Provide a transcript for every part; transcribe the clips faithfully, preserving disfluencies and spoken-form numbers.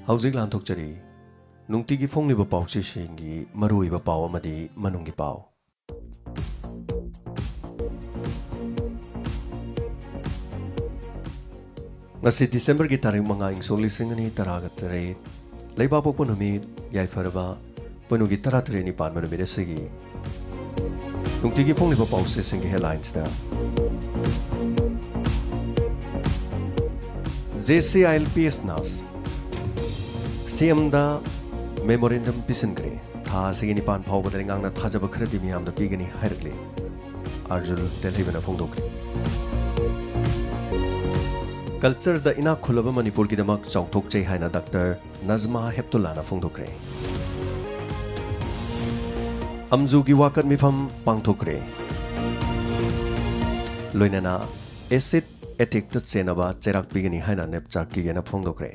ꯍꯧꯖꯤꯛ ꯂꯥꯟꯊꯣꯛꯆꯔꯤ ꯅꯨꯡꯇꯤꯒꯤ ꯐꯣꯡꯂꯤꯕ ꯄꯥꯎꯆꯦꯁꯤꯡꯒꯤ ꯃꯔꯨꯑꯣꯏꯕ ꯄꯥꯎ ꯑꯃꯗꯤ ꯃꯅꯨꯡꯒꯤ ꯄꯥꯎ꯫ ꯉꯁꯤ ꯗꯤꯁꯦꯝꯕꯔꯒꯤ ꯇꯥꯔꯤꯛ ꯃꯉꯥ, ꯏꯪ ꯁꯣꯛ ꯂꯤꯁꯤꯡ ꯑꯅꯤ ꯇꯔꯥꯒ ꯇꯔꯦꯠ, ꯂꯩꯕꯥꯛꯄꯣꯛꯄ ꯅꯨꯃꯤꯠ, ꯌꯥꯏꯐꯔꯕ ꯄꯣꯏꯅꯨꯒꯤ ꯇꯔꯥꯇꯔꯦꯠꯅꯤ ꯄꯥꯟꯕ ꯅꯨꯃꯤꯠ ꯑꯁꯤꯒꯤ ꯅꯨꯡꯇꯤꯒꯤ ꯐꯣꯡꯂꯤꯕ ꯄꯥꯎꯆꯦꯁꯤꯡꯒꯤ headlinesꯇ, JCILPSꯅ CMꯗ memorandum ꯄꯤꯁꯤꯟꯈ꯭ꯔꯦ꯫ ꯊꯥ ꯑꯁꯤꯒꯤ ꯅꯤꯄꯥꯟ ꯐꯥꯎꯕꯗ ꯂꯩꯉꯥꯛꯅ ꯊꯥꯖꯕ ꯈꯔꯗꯤ ꯃꯤꯌꯥꯝꯗ ꯄꯤꯒꯅꯤ ꯍꯥꯏꯔꯛꯂꯦ꯫ ꯑꯥꯔꯖꯨꯟ ꯇꯦꯜꯍꯩꯕꯅ ꯐꯣꯡꯗꯣꯛꯈ꯭ꯔꯦ꯫ Cultureꯗ ꯏꯅꯥꯛ ꯈꯨꯜꯂꯕ ꯃꯅꯤꯄꯨꯔꯒꯤꯗꯃꯛ ꯆꯥꯎꯊꯣꯛꯆꯩ ꯍꯥꯏꯅ ꯗꯥꯛꯇꯔ ꯅꯖꯃꯥ ꯍꯦꯞꯇꯨꯜꯂꯥꯅ ꯐꯣꯡꯗꯣꯛꯈ꯭ꯔꯦ꯫ ꯑꯝꯖꯨꯒꯤ ꯋꯥꯀꯠ ꯃꯤꯐꯝ ꯄꯥꯡꯊꯣꯛꯈ꯭ꯔꯦ꯫ ꯂꯣꯏꯅꯅ acid attackꯇ ꯆꯦꯟꯅꯕ ꯆꯩꯔꯥꯛ ꯄꯤꯒꯅꯤ ꯍꯥꯏꯅ NEPCAꯀꯤꯒꯅ ꯐꯣꯡꯗꯣꯛꯈ꯭ꯔꯦ꯫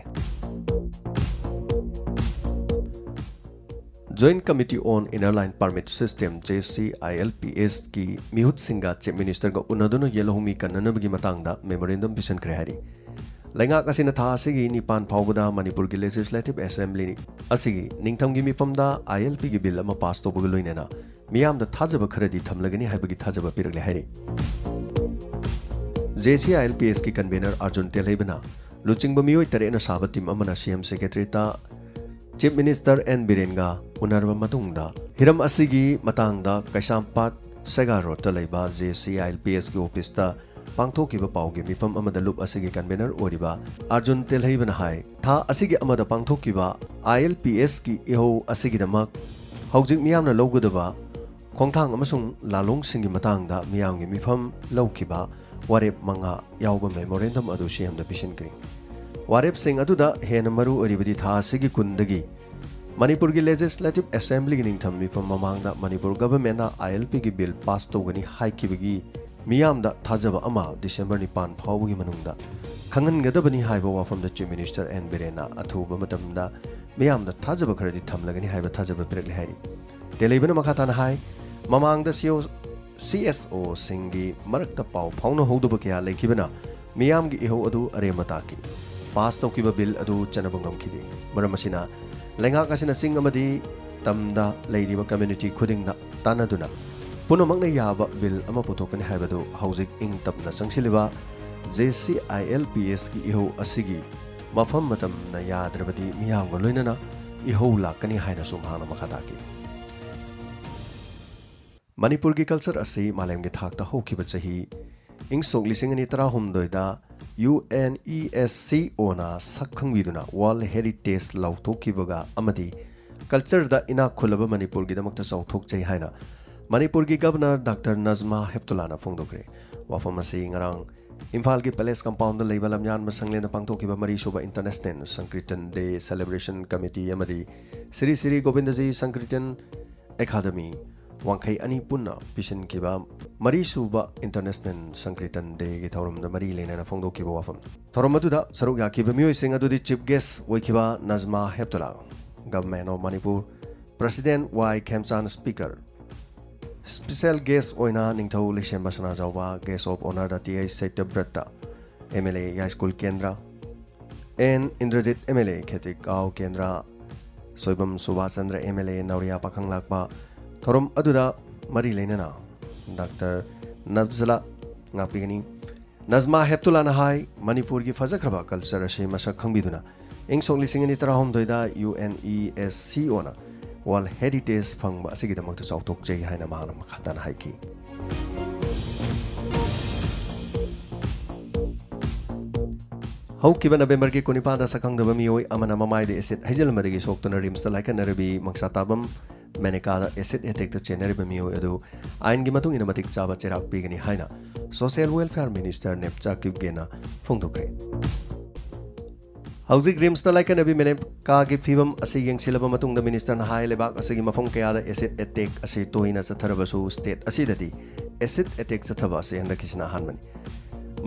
Joint Committee on Inner Line Permit System, JCILPSꯀꯤ ꯃꯤꯍꯨꯠꯁꯤꯡꯒ Chief Ministerꯒ ꯎꯅꯗꯨꯅ ꯌꯦꯜꯍꯧꯃꯤ ꯀꯟꯅꯅꯕꯒꯤ ꯃꯇꯥꯡꯗ memorandum ꯄꯤꯁꯤꯟꯈ꯭ꯔꯦ ꯍꯥꯏꯔꯤ꯫ ꯂꯩꯉꯥꯛ ꯑꯁꯤꯅ ꯊꯥ ꯑꯁꯤꯒꯤ ꯅꯤꯄꯥꯟ ꯐꯥꯎꯕꯗ ꯃꯅꯤꯄꯨꯔꯒꯤ Legislative Assembly ꯑꯁꯤꯒꯤ ꯅꯤꯡꯊꯝꯒꯤ ꯃꯤꯐꯝꯗ ILPꯒꯤ bill ꯑꯃ pass ꯇꯧꯕꯒ ꯂꯣꯏꯅꯅ ꯃꯤꯌꯥꯝꯗ ꯊꯥꯖꯕ ꯈꯔꯗꯤ ꯊꯝꯂꯒꯅꯤ ꯍꯥꯏꯕꯒꯤ ꯊꯥꯖꯕ ꯄꯤꯔꯛꯂꯦ ꯍꯥꯏꯔꯤ꯫ JCILPSꯀꯤ convener ꯑꯥꯔꯖꯨꯟ ꯇꯦꯜꯍꯩꯕꯅ ꯂꯨꯆꯤꯡꯕ ꯃꯤꯑꯣꯏ ꯇꯔꯦꯠꯅ ꯁꯥꯕ team ꯑꯃꯅ CM Secretariatꯇ Chief Minister N ꯕꯤꯔꯦꯟꯒ ꯎꯅꯔꯕ ꯃꯇꯨꯡꯗ ꯍꯤꯔꯝ ꯑꯁꯤꯒꯤ ꯃꯇꯥꯡꯗ ꯀꯩꯁꯥꯝꯄꯥꯠ ꯁꯦꯒꯥ ꯔꯣꯗꯇ ꯂꯩꯕ JCILPSꯀꯤ officeꯇ ꯄꯥꯡꯊꯣꯛꯈꯤꯕ ꯄꯥꯎꯒꯤ ꯃꯤꯐꯝ ꯑꯃꯗ ꯂꯨꯞ ꯑꯁꯤꯒꯤ convener ꯑꯣꯏꯔꯤꯕ ꯑꯥꯔꯖꯨꯟ ꯇꯦꯜꯍꯩꯕꯅ ꯍꯥꯏ, ꯊꯥ ꯑꯁꯤꯒꯤ ꯑꯃꯗ ꯄꯥꯡꯊꯣꯛꯈꯤꯕ ILPSꯀꯤ ꯏꯍꯧ ꯑꯁꯤꯒꯤꯗꯃꯛ ꯍꯧꯖꯤꯛ ꯃꯤꯌꯥꯝꯅ ꯂꯧꯒꯗꯕ ꯈꯣꯡꯊꯥꯡ ꯑꯃꯁꯨꯡ ꯂꯥꯂꯣꯡꯁꯤꯡꯒꯤ ꯃꯇꯥꯡꯗ ꯃꯤꯌꯥꯝꯒꯤ ꯃꯤꯐꯝ ꯂꯧꯈꯤꯕ ꯋꯥꯔꯦꯞ ꯃꯉꯥ ꯌꯥꯎꯕ memorandum ꯑꯗꯨ CMꯗ ꯄꯤꯁꯤꯟꯈ꯭ꯔꯦ꯫ ꯋꯥꯔꯦꯞꯁꯤꯡ ꯑꯗꯨꯗ ꯍꯦꯟꯅ ꯃꯔꯨ ꯑꯣꯏꯔꯤꯕꯗꯤ ꯊꯥ ꯑꯁꯤꯒꯤ ꯀꯨꯟꯗꯒꯤ ꯃꯅꯤꯄꯨꯔꯒꯤ Legislative Assemblyꯒꯤ ꯅꯤꯡꯊꯝ ꯃꯤꯐꯝ ꯃꯃꯥꯡꯗ ꯃꯅꯤꯄꯨꯔ governmentꯅ ILPꯒꯤ bill pass ꯇꯧꯒꯅꯤ ꯍꯥꯏꯈꯤꯕꯒꯤ ꯃꯤꯌꯥꯝꯗ ꯊꯥꯖꯕ ꯑꯃ ꯗꯤꯁꯦꯝꯕꯔ ꯅꯤꯄꯥꯟ ꯐꯥꯎꯕꯒꯤ ꯃꯅꯨꯡꯗ ꯈꯪꯍꯟꯒꯗꯕꯅꯤ ꯍꯥꯏꯕ ꯋꯥꯐꯝꯗ Chief Minister N ꯕꯤꯔꯦꯟꯅ ꯑꯊꯨꯕ ꯃꯇꯝꯗ ꯃꯤꯌꯥꯝꯗ ꯊꯥꯖꯕ ꯈꯔꯗꯤ ꯊꯝꯂꯒꯅꯤ ꯍꯥꯏꯕ ꯊꯥꯖꯕ ꯄꯤꯔꯛꯂꯦ ꯍꯥꯏꯔꯤ꯫ ꯇꯦꯜꯍꯩꯕꯅ ꯃꯈꯥ ꯇꯥꯅ ꯍꯥꯏ, ꯃꯃꯥꯡꯗ CO, CSOꯁꯤꯡꯒꯤ ꯃꯔꯛꯇ ꯄꯥꯎ ꯐꯥꯎꯅꯍꯧꯗꯕ ꯀꯌꯥ ꯂꯩꯈꯤꯕꯅ ꯃꯤꯌꯥꯝꯒꯤ ꯏꯍꯧ ꯑꯗꯨ ꯑꯔꯦꯝꯕ ꯇꯥꯈꯤ꯫ ꯄꯥꯁ ꯇꯧꯈꯤꯕ ꯕꯤꯜ ꯑꯗꯨ ꯆꯠꯅꯕ ꯉꯝꯈꯤꯗꯦ꯫ ꯃꯔꯝ ꯑꯁꯤꯅ ꯂꯩꯉꯥꯛ ꯑꯁꯤꯅ ꯆꯤꯡ ꯑꯃꯗꯤ ꯇꯝꯗ ꯂꯩꯔꯤꯕ ꯀꯝꯃ꯭ꯌꯨꯅꯤꯇꯤ ꯈꯨꯗꯤꯡꯗ ꯇꯥꯟꯅꯗꯨꯅ ꯄꯨꯝꯅꯃꯛꯅ ꯌꯥꯕ ꯕꯤꯜ ꯑꯃ ꯄꯨꯊꯣꯛꯀꯅꯤ ꯍꯥꯏꯕꯗꯨ ꯍꯧꯖꯤꯛ ꯏꯪ ꯇꯞꯅ ꯆꯪꯁꯤꯜꯂꯤꯕ JCILPSꯀꯤ ꯏꯍꯧ ꯑꯁꯤꯒꯤ ꯃꯐꯝ ꯃꯇꯝꯅ ꯌꯥꯗ꯭ꯔꯕꯗꯤ ꯃꯤꯌꯥꯝꯒ ꯂꯣꯏꯅꯅ ꯏꯍꯧ ꯂꯥꯛꯀꯅꯤ ꯍꯥꯏꯅꯁꯨ ꯃꯍꯥꯛꯅ ꯃꯈꯥ ꯇꯥꯈꯤ꯫ ꯃꯅꯤꯄꯨꯔꯒꯤ ꯀꯜꯆꯔ ꯑꯁꯤ ꯃꯥꯂꯦꯝꯒꯤ ꯊꯥꯛꯇ ꯍꯧꯈꯤꯕ ꯆꯍꯤ ꯏꯪ ꯁꯣꯛ ꯂꯤꯁꯤꯡ ꯑꯅꯤ ꯇꯔꯥꯍꯨꯝꯗꯣꯏꯗ UNESCOꯅ ꯁꯛ ꯈꯪꯕꯤꯗꯨꯅ World Heritage ꯂꯥꯎꯊꯣꯛꯈꯤꯕꯒ ꯑꯃꯗꯤ ꯀꯜꯆꯔꯗ ꯏꯅꯥꯛ ꯈꯨꯜꯂꯕ ꯃꯅꯤꯄꯨꯔꯒꯤꯗꯃꯛꯇ ꯆꯥꯎꯊꯣꯛꯆꯩ ꯍꯥꯏꯅ ꯃꯅꯤꯄꯨꯔꯒꯤ ꯒꯕꯔꯅꯔ ꯗꯥꯛꯇꯔ ꯅꯖꯃꯥ ꯍꯦꯞꯇꯨꯂꯥꯅ ꯐꯣꯡꯗꯣꯛꯈ꯭ꯔꯦ꯫ ꯋꯥꯐꯝ ꯑꯁꯤ ꯉꯔꯥꯡ ꯏꯝꯐꯥꯜꯒꯤ ꯄꯦꯂꯦꯁ ꯀꯝꯄꯥꯎꯟꯗ ꯂꯩꯕ ꯂꯝꯌꯥꯟꯕ ꯁꯪꯂꯦꯟꯗ ꯄꯥꯡꯊꯣꯛꯈꯤꯕ ꯃꯔꯤꯁꯨꯕ ꯏꯟꯇꯔꯅꯦꯁꯅꯦꯜ ꯁꯪꯀ꯭ꯔꯤꯇꯟ ꯗꯦ ꯁꯦꯂꯦꯕ꯭ꯔꯦꯁꯟ ꯀꯃꯤꯇꯤ ꯑꯃꯗꯤ ꯁ꯭ꯔꯤ ꯁ꯭ꯔꯤ ꯒꯣꯕꯤꯟꯗꯖꯤ ꯁꯪꯀ꯭ꯔꯤꯇꯟ ꯑꯦꯀꯥꯗꯃꯤ ꯋꯥꯡꯈꯩ ꯑꯅꯤ ꯄꯨꯟꯅ ꯄꯤꯁꯤꯟꯈꯤꯕ ꯃꯔꯤꯁꯨꯕ ꯏꯟꯇꯔꯅꯦꯁꯅꯦꯜ ꯁꯪꯀ꯭ꯔꯤꯇꯟ ꯗꯦꯒꯤ ꯊꯧꯔꯝꯗ ꯃꯔꯤ ꯂꯩꯅꯅ ꯐꯣꯡꯗꯣꯛꯈꯤꯕ ꯋꯥꯐꯝ꯫ ꯊꯧꯔꯝ ꯑꯗꯨꯗ ꯁꯔꯨꯛ ꯌꯥꯈꯤꯕ ꯃꯤꯑꯣꯏꯁꯤꯡ ꯑꯗꯨꯗꯤ ꯆꯤꯐ ꯒꯦꯁ ꯑꯣꯏꯈꯤꯕ Najma Heptulla, governor of Manipur, president Y Khemchand speaker, special guest ꯑꯣꯏꯅ ꯅꯤꯡꯊꯧ ꯂꯩꯁꯦꯝꯕ ꯁꯅꯥꯖꯥꯎꯕ, ꯒꯦꯁ ꯑꯣꯐ ꯑꯣꯅꯔꯗ ꯇꯤ ꯑꯩꯆ ꯁꯩꯇꯕ꯭ꯔꯠꯇ, MLA Yaiskul Kendra, N Indrajit MLA ꯈꯦꯇ꯭ꯔꯤꯒꯥꯎ ꯀꯦꯟꯗ꯭ꯔ, ꯁꯣꯏꯕꯝ ꯁꯨꯕꯥꯁ ꯆꯟꯗ꯭ꯔ MLA ꯅꯥꯎꯔꯤꯌꯥ ꯄꯥꯈꯪꯂꯥꯛꯄ꯫ ꯊꯧꯔꯝ ꯑꯗꯨꯗ ꯃꯔꯤ ꯂꯩꯅꯅ ꯗꯥꯛꯇꯔ ꯅꯕꯖꯂꯥ ꯉꯥꯛꯄꯤꯒꯅꯤ꯫ ꯅꯖꯃꯥ ꯍꯦꯞꯇꯨꯂꯥꯅ ꯍꯥꯏ, ꯃꯅꯤꯄꯨꯔꯒꯤ ꯐꯖꯈ꯭ꯔꯕ ꯀꯜꯆꯔ ꯑꯁꯤ ꯃꯁꯛ ꯈꯪꯕꯤꯗꯨꯅ ꯏꯪ ꯁꯣꯛ ꯂꯤꯁꯤꯡ ꯑꯅꯤ ꯇꯔꯥꯍꯨꯝꯗꯣꯏꯗ UNESCOꯅ World Heritage ꯐꯪꯕ ꯑꯁꯤꯒꯤꯗꯃꯛꯇ ꯆꯥꯎꯊꯣꯛꯆꯩ ꯍꯥꯏꯅ ꯃꯍꯥꯛꯅ ꯃꯈꯥ ꯇꯥꯅ ꯍꯥꯏꯈꯤ꯫ ꯍꯧꯈꯤꯕ ꯅꯕꯦꯝꯕꯔꯒꯤ ꯀꯨꯟꯅꯤꯄꯥꯟꯗ ꯁꯛꯈꯪꯗꯕ ꯃꯤꯑꯣꯏ ꯑꯃꯅ ꯃꯃꯥꯏꯗ ꯑꯦꯁꯤꯗ ꯍꯩꯖꯤꯜꯂꯝꯕꯗꯒꯤ ꯁꯣꯛꯇꯨꯅ ꯔꯤꯝꯁꯇ ꯂꯥꯏꯀꯠꯅꯔꯕꯤ ꯃꯪꯁꯥꯇꯥꯕꯝ ꯃꯦꯅꯦꯀꯥꯗ ꯑꯦꯁꯤꯗ ꯑꯦꯇꯦꯛꯇ ꯆꯦꯟꯅꯔꯤꯕ ꯃꯤꯑꯣꯏ ꯑꯗꯨ ꯑꯥꯏꯟꯒꯤ ꯃꯇꯨꯡ ꯏꯟꯅ ꯃꯇꯤꯛ ꯆꯥꯕ ꯆꯩꯔꯥꯛ ꯄꯤꯒꯅꯤ ꯍꯥꯏꯅ ꯁꯣꯁꯤꯌꯦꯜ ꯋꯦꯜꯐꯤꯌꯔ ꯃꯤꯅꯤꯁꯇꯔ ꯅꯦꯞꯆꯥ ꯀꯤꯞꯒꯦꯅ ꯐꯣꯡꯗꯣꯛꯈ꯭ꯔꯦ꯫ ꯍꯧꯖꯤꯛ ꯔꯤꯝꯁꯇ ꯂꯥꯏꯀꯠꯅꯕꯤ ꯃꯦꯅꯦꯀꯥꯒꯤ ꯐꯤꯕꯝ ꯑꯁꯤ ꯌꯦꯡꯁꯤꯜꯂꯕ ꯃꯇꯨꯡꯗ ꯃꯤꯅꯤꯁꯇꯔꯅ ꯍꯥꯏ, ꯂꯩꯕꯥꯛ ꯑꯁꯤꯒꯤ ꯃꯐꯝ ꯀꯌꯥꯗ ꯑꯦꯁꯤꯗ ꯑꯦꯇꯦꯛ ꯑꯁꯤ ꯇꯣꯏꯅ ꯆꯠꯊꯔꯕꯁꯨ ꯁ꯭ꯇꯦꯠ ꯑꯁꯤꯗꯗꯤ ꯑꯦꯁꯤꯗ ꯑꯦꯇꯦꯛ ꯆꯠꯊꯕ ꯑꯁꯤ ꯍꯟꯗꯛꯀꯤꯁꯤꯅ ꯑꯍꯥꯟꯕꯅꯤ꯫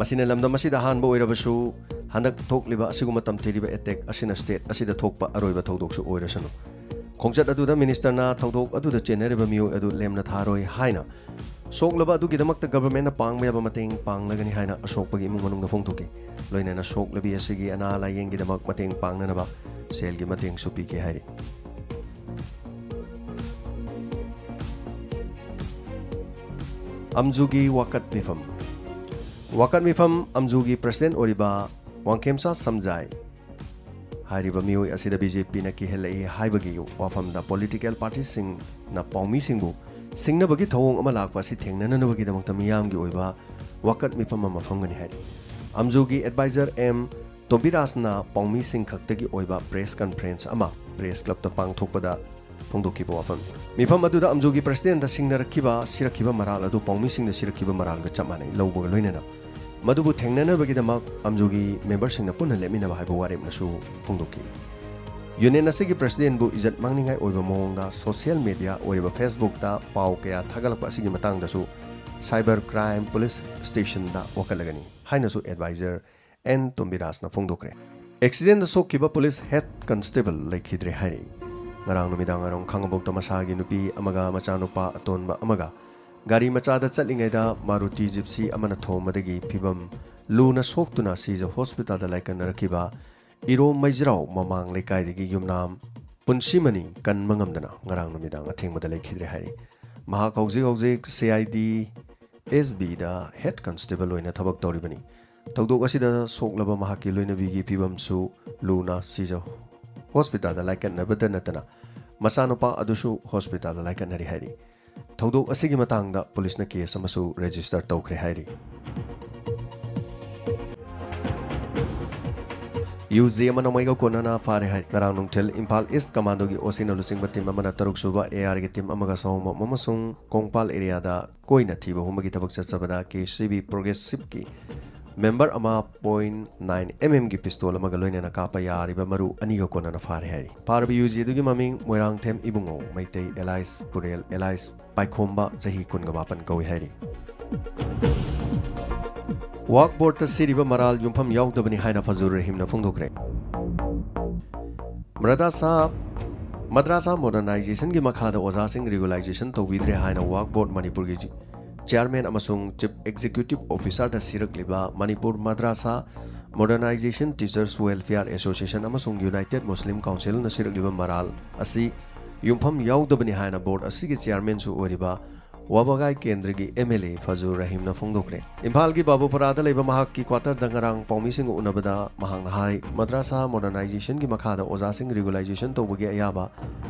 ꯃꯁꯤꯅ ꯂꯝꯗꯝ ꯑꯁꯤꯗ ꯑꯍꯥꯟꯕ ꯑꯣꯏꯔꯕꯁꯨ ꯍꯟꯗꯛ ꯊꯣꯛꯂꯤꯕ ꯑꯁꯤꯒꯨꯝꯕ ꯇꯝꯊꯤꯔꯤꯕ ꯑꯦꯇꯦꯛ ꯑꯁꯤꯅ ꯁ꯭ꯇꯦꯠ ꯑꯁꯤꯗ ꯊꯣꯛꯄ ꯑꯔꯣꯏꯕ ꯊꯧꯗꯣꯛꯁꯨ ꯑꯣꯏꯔꯁꯅꯨ꯫ ꯈꯣꯡꯆꯠ ꯑꯗꯨꯗ ꯃꯤꯅꯤꯁꯇꯔꯅ ꯊꯧꯗꯣꯛ ꯑꯗꯨꯗ ꯆꯦꯟꯅꯔꯤꯕ ꯃꯤꯑꯣꯏ ꯑꯗꯨ ꯂꯦꯝꯅ ꯊꯥꯔꯣꯏ ꯍꯥꯏꯅ ꯁꯣꯛꯂꯕ ꯑꯗꯨꯒꯤꯗꯃꯛꯇ ꯒꯚꯔꯟꯃꯦꯟꯠꯅ ꯄꯥꯡꯕ ꯌꯥꯕ ꯃꯇꯦꯡ ꯄꯥꯡꯂꯒꯅꯤ ꯍꯥꯏꯅ ꯑꯁꯣꯛꯄꯒꯤ ꯏꯃꯨꯡ ꯃꯅꯨꯡꯗ ꯐꯣꯡꯗꯣꯛꯈꯤ꯫ ꯂꯣꯏꯅꯅ ꯁꯣꯛꯂꯕꯤ ꯑꯁꯤꯒꯤ ꯑꯅꯥ ꯂꯥꯌꯦꯡꯒꯤꯗꯃꯛ ꯃꯇꯦꯡ ꯄꯥꯡꯅꯅꯕ ꯁꯦꯜꯒꯤ ꯃꯇꯦꯡꯁꯨ ꯄꯤꯒꯦ ꯍꯥꯏꯔꯤ꯫ ꯑꯝꯖꯨꯒꯤ ꯋꯥꯀꯠ ꯃꯤꯐꯝ꯫ ꯋꯥꯀꯠ ꯃꯤꯐꯝ ꯑꯝꯖꯨꯒꯤ ꯄ꯭ꯔꯁꯤꯗꯦꯟꯠ ꯑꯣꯏꯔꯤꯕ ꯋꯥꯡꯈꯦꯝꯆꯥ ꯁꯝꯖꯥꯏ ꯍꯥꯏꯔꯤꯕ ꯃꯤꯑꯣꯏ ꯑꯁꯤꯗ ꯕꯤ ꯖꯦ ꯄꯤꯅ ꯀꯤꯍꯜꯂꯛꯏ ꯍꯥꯏꯕꯒꯤ ꯋꯥꯐꯝꯗ ꯄꯣꯂꯤꯇꯤꯀꯦꯜ ꯄꯥꯔꯇꯤꯁꯤꯡꯅ ꯄꯥꯎꯃꯤꯁꯤꯡꯕꯨ ꯁꯤꯡꯅꯕꯒꯤ ꯊꯧꯑꯣꯡ ꯑꯃ ꯂꯥꯛꯄ ꯑꯁꯤ ꯊꯦꯡꯅꯅꯅꯕꯒꯤꯗꯃꯛꯇ ꯃꯤꯌꯥꯝꯒꯤ ꯑꯣꯏꯕ ꯋꯥꯀꯠ ꯃꯤꯐꯝ ꯑꯃ ꯐꯝꯒꯅꯤ ꯍꯥꯏꯔꯤ꯫ ꯑꯝꯖꯨꯒꯤ ꯑꯦꯗꯚꯥꯏꯖꯔ ꯑꯦꯝ ꯇꯣꯝꯕꯤꯔꯥꯖꯅ ꯄꯥꯎꯃꯤꯁꯤꯡ ꯈꯛꯇꯒꯤ ꯑꯣꯏꯕ ꯄ꯭ꯔꯦꯁ ꯀꯟꯐꯔꯦꯟꯁ ꯑꯃ ꯄ꯭ꯔꯦꯁ ꯀ꯭ꯂꯕꯇ ꯄꯥꯡꯊꯣꯛꯄꯗ ꯐꯣꯡꯗꯣꯛꯈꯤꯕ ꯋꯥꯐꯝꯅꯤ꯫ ꯃꯤꯐꯝ ꯑꯗꯨꯗ ꯑꯝꯖꯨꯒꯤ ꯄ꯭ꯔꯁꯤꯗꯦꯟꯠꯇ ꯁꯤꯡꯅꯔꯛꯈꯤꯕ, ꯁꯤꯔꯛꯈꯤꯕ ꯃꯔꯥꯜ ꯑꯗꯨ ꯄꯥꯎꯃꯤꯁꯤꯡꯗ ꯁꯤꯔꯛꯈꯤꯕ ꯃꯔꯥꯜꯒ ꯆꯞ ꯃꯥꯟꯅꯩ ꯂꯧꯕꯒ ꯂꯣꯏꯅꯅ ꯃꯗꯨꯕꯨ ꯊꯦꯡꯅꯅꯕꯒꯤꯗꯃꯛ ꯑꯝꯖꯨꯒꯤ ꯃꯦꯝꯕꯔꯁꯤꯡꯅ ꯄꯨꯟꯅ ꯂꯦꯞꯃꯤꯟꯅꯕ ꯍꯥꯏꯕ ꯋꯥꯔꯦꯞꯅꯁꯨ ꯐꯣꯡꯗꯣꯛꯈꯤ꯫ ꯌꯨꯅꯤꯌꯟ ꯑꯁꯤꯒꯤ ꯄ꯭ꯔꯁꯤꯗꯦꯟꯠꯕꯨ ꯏꯖꯠ ꯃꯥꯡꯅꯤꯡꯉꯥꯏ ꯑꯣꯏꯕ ꯃꯑꯣꯡꯗ ꯁꯣꯁꯤꯌꯦꯜ ꯃꯤꯗꯤꯌꯥ ꯑꯣꯏꯔꯤꯕ ꯐꯦꯁꯕꯨꯛꯇ ꯄꯥꯎ ꯀꯌꯥ ꯊꯥꯒꯠꯂꯛꯄ ꯑꯁꯤꯒꯤ ꯃꯇꯥꯡꯗꯁꯨ ꯁꯥꯏꯕꯔ ꯀ꯭ꯔꯥꯏꯝ ꯄꯨꯂꯤꯁ ꯁ꯭ꯇꯦꯁꯟꯗ ꯋꯥꯀꯠꯂꯒꯅꯤ ꯍꯥꯏꯅꯁꯨ ꯑꯦꯗꯚꯥꯏꯖꯔ ꯑꯦꯟ ꯇꯣꯝꯕꯤꯔꯥꯖꯅ ꯐꯣꯡꯗꯣꯛꯈ꯭ꯔꯦ꯫ ꯑꯦꯛꯁꯤꯗꯦꯟꯠꯗ ꯁꯣꯛꯈꯤꯕ ꯄꯨꯂꯤꯁ ꯍꯦꯗ ꯀꯟꯁꯇꯦꯕꯜ ꯂꯩꯈꯤꯗ꯭ꯔꯦ ꯍꯥꯏꯔꯤ꯫ ꯉꯔꯥꯡ ꯅꯨꯃꯤꯗꯥꯡ ꯋꯥꯏꯔꯝ ꯈꯥꯉꯕꯣꯛꯇ ꯃꯁꯥꯒꯤ ꯅꯨꯄꯤ ꯑꯃꯒ ꯃꯆꯥꯅꯨꯄꯥ ꯑꯇꯣꯟꯕ ꯑꯃꯒ ꯒꯥꯔꯤ ꯃꯆꯥꯗ ꯆꯠꯂꯤꯉꯩꯗ ꯃꯥꯔꯨꯇꯤ ꯖꯤꯞꯁꯤ ꯑꯃꯅ ꯊꯣꯝꯕꯗꯒꯤ ꯐꯤꯕꯝ ꯂꯨꯅ ꯁꯣꯛꯇꯨꯅ ꯁꯤꯖ ꯍꯣꯁꯄꯤꯇꯥꯜꯗ ꯂꯥꯏꯀꯠꯅꯔꯛꯈꯤꯕ ꯏꯔꯣꯝ ꯃꯩꯖꯤꯔꯥꯎ ꯃꯃꯥꯡ ꯂꯩꯀꯥꯏꯗꯒꯤ ꯌꯨꯝꯅꯥꯝ ꯄꯨꯟꯁꯤꯃꯅꯤ ꯀꯟꯕ ꯉꯝꯗꯅ ꯉꯔꯥꯡ ꯅꯨꯃꯤꯗꯥꯡ ꯑꯊꯦꯡꯕꯗ ꯂꯩꯈꯤꯗ꯭ꯔꯦ ꯍꯥꯏꯔꯤ꯫ ꯃꯍꯥꯛ ꯍꯧꯖꯤꯛ ꯍꯧꯖꯤꯛ ꯁꯤ ꯑꯥꯏ ꯗꯤ ꯑꯦꯁ ꯕꯤꯗ ꯍꯦꯗ ꯀꯟꯁꯇꯦꯕꯜ ꯑꯣꯏꯅ ꯊꯕꯛ ꯇꯧꯔꯤꯕꯅꯤ꯫ ꯊꯧꯗꯣꯛ ꯑꯁꯤꯗ ꯁꯣꯛꯂꯕ ꯃꯍꯥꯛꯀꯤ ꯂꯣꯏꯅꯕꯤꯒꯤ ꯐꯤꯕꯝꯁꯨ ꯂꯨꯅ ꯁꯤꯖ ꯍꯣꯁꯄꯤꯇꯥꯜꯗ ꯂꯥꯏꯀꯠꯅꯕꯗ ꯅꯠꯇꯅ ꯃꯆꯥꯅꯨꯄꯥ ꯑꯗꯨꯁꯨ ꯍꯣꯁꯄꯤꯇꯥꯜꯗ ꯂꯥꯏꯀꯠꯅꯔꯤ ꯍꯥꯏꯔꯤ꯫ ꯊꯧꯗꯣꯛ ꯑꯁꯤꯒꯤ ꯃꯇꯥꯡꯗ ꯄꯨꯂꯤꯁꯅ ꯀꯦꯁ ꯑꯃꯁꯨ ꯔꯦꯖꯤꯁꯇꯔ ꯇꯧꯈ꯭ꯔꯦ ꯍꯥꯏꯔꯤ꯫ ꯌꯨ ꯖꯤ ꯑꯃꯅ ꯃꯩꯒ ꯀꯣꯟꯅꯅ ꯐꯥꯔꯦ ꯍꯥꯏ꯫ ꯉꯔꯥꯡ ꯅꯨꯡꯊꯤꯜ ꯏꯝꯐꯥꯜ ꯏꯁ ꯀꯃꯥꯟꯗꯣꯒꯤ ꯑꯣ ꯁꯤꯅ ꯂꯨꯆꯤꯡꯕ ꯇꯤꯝ ꯑꯃꯅ ꯇꯔꯨꯛ ꯁꯨꯕ ꯑꯦ ꯑꯥꯔꯒꯤ ꯇꯤꯝ ꯑꯃꯒ ꯁꯑꯣꯝꯕꯝ ꯑꯃꯁꯨꯡ ꯀꯣꯡꯄꯥꯜ ꯑꯦꯔꯤꯌꯥꯗ ꯀꯣꯏꯅ ꯊꯤꯕ ꯍꯨꯝꯕꯒꯤ ꯊꯕꯛ ꯆꯠꯆꯕꯗ ꯀꯦ ꯁꯤ ꯕꯤ ꯄ꯭ꯔꯣꯒ꯭ꯔꯦꯁꯤꯞꯀꯤ ꯃꯦꯝꯕꯔ ꯑꯃ ꯄꯣꯏꯟꯠ ꯅꯥꯏꯟ ꯑꯦꯝ ꯑꯦꯝꯒꯤ ꯄꯤꯁꯇꯣꯜ ꯑꯃꯒ ꯂꯣꯏꯅꯅ ꯀꯥꯞꯄ ꯌꯥꯔꯤꯕ ꯃꯔꯨ ꯑꯅꯤꯒ ꯀꯣꯟꯅꯅ ꯐꯥꯔꯦ ꯍꯥꯏꯔꯤ꯫ ꯐꯥꯔꯕ ꯌꯨ ꯖꯤ ꯑꯗꯨꯒꯤ ꯃꯃꯤꯡ ꯃꯣꯏꯔꯥꯡꯊꯦꯝ ꯏꯕꯨꯡꯉꯣ, ꯃꯩꯇꯩ ꯑꯦꯂꯥꯏꯁ ꯄꯨꯔꯦꯜ ꯑꯦꯂꯥꯏꯁ ꯄꯥꯏꯈꯣꯝꯕ, ꯆꯍꯤ ꯀꯨꯟꯒ ꯃꯥꯄꯟ ꯀꯧꯏ ꯍꯥꯏꯔꯤ꯫ ꯋꯥꯛ ꯕꯣꯔꯗꯇ ꯁꯤꯔꯤꯕ ꯃꯔꯥꯜ ꯌꯨꯝꯐꯝ ꯌꯥꯎꯗꯕꯅꯤ ꯍꯥꯏꯅ ꯐꯖꯨꯔ ꯔꯍꯤꯝꯅ ꯐꯣꯡꯗꯣꯛꯈ꯭ꯔꯦ꯫ ꯃꯗ꯭ꯔꯥꯁꯥ, ꯃꯗ꯭ꯔꯥꯁꯥ ꯃꯣꯗꯔꯅꯥꯏꯖꯦꯁꯟꯒꯤ ꯃꯈꯥꯗ ꯑꯣꯖꯥꯁꯤꯡ ꯔꯤꯒꯨꯂꯥꯏꯖꯦꯁꯟ ꯇꯧꯕꯤꯗ꯭ꯔꯦ ꯍꯥꯏꯅ ꯋꯥꯛ ꯕꯣꯔꯗ ꯃꯅꯤꯄꯨꯔꯒꯤ ꯆꯤꯌꯥꯔꯃꯦꯟ ꯑꯃꯁꯨꯡ ꯆꯤꯐ ꯑꯦꯛꯖꯤꯀ꯭ꯌꯨꯇꯤꯚ ꯑꯣꯐꯤꯁꯥꯔꯗ ꯁꯤꯔꯛꯂꯤꯕ Manipur madrasa modernisation teachers welfare association ꯑꯃꯁꯨꯡ ꯌꯨꯅꯥꯏꯇꯦꯗ ꯃꯨꯁꯂꯤꯝ ꯀꯥꯎꯟꯁꯤꯜꯅ ꯁꯤꯔꯛꯂꯤꯕ ꯃꯔꯥꯜ ꯑꯁꯤ ꯌꯨꯝꯐꯝ ꯌꯥꯎꯗꯕꯅꯤ ꯍꯥꯏꯅ ꯕꯣꯔꯗ ꯑꯁꯤꯒꯤ ꯆꯤꯌꯥꯔꯃꯦꯟꯁꯨ ꯑꯣꯏꯔꯤꯕ ꯋꯥꯕꯒꯥꯏ ꯀꯦꯟꯗ꯭ꯔꯒꯤ ꯑꯦꯝ ꯑꯦꯜ ꯑꯦ ꯐꯖꯨꯔ ꯔꯍꯤꯝꯅ ꯐꯣꯡꯗꯣꯛꯈ꯭ꯔꯦ꯫ ꯏꯝꯐꯥꯜꯒꯤ ꯕꯥꯕꯨꯄꯨꯔꯥꯗ ꯂꯩꯕ ꯃꯍꯥꯛꯀꯤ ꯀ꯭ꯋꯥꯇꯔꯗ ꯉꯔꯥꯡ ꯄꯥꯎꯃꯤꯁꯤꯡꯒ ꯎꯅꯕꯗ ꯃꯍꯥꯛꯅ ꯍꯥꯏ, ꯃꯗ꯭ꯔꯥꯁꯥ ꯃꯣꯗꯔꯅꯥꯏꯖꯦꯁꯟꯒꯤ ꯃꯈꯥꯗ ꯑꯣꯖꯥꯁꯤꯡ ꯔꯤꯒꯨꯂꯥꯏꯖꯦꯁꯟ ꯇꯧꯕꯒꯤ ꯑꯌꯥꯕ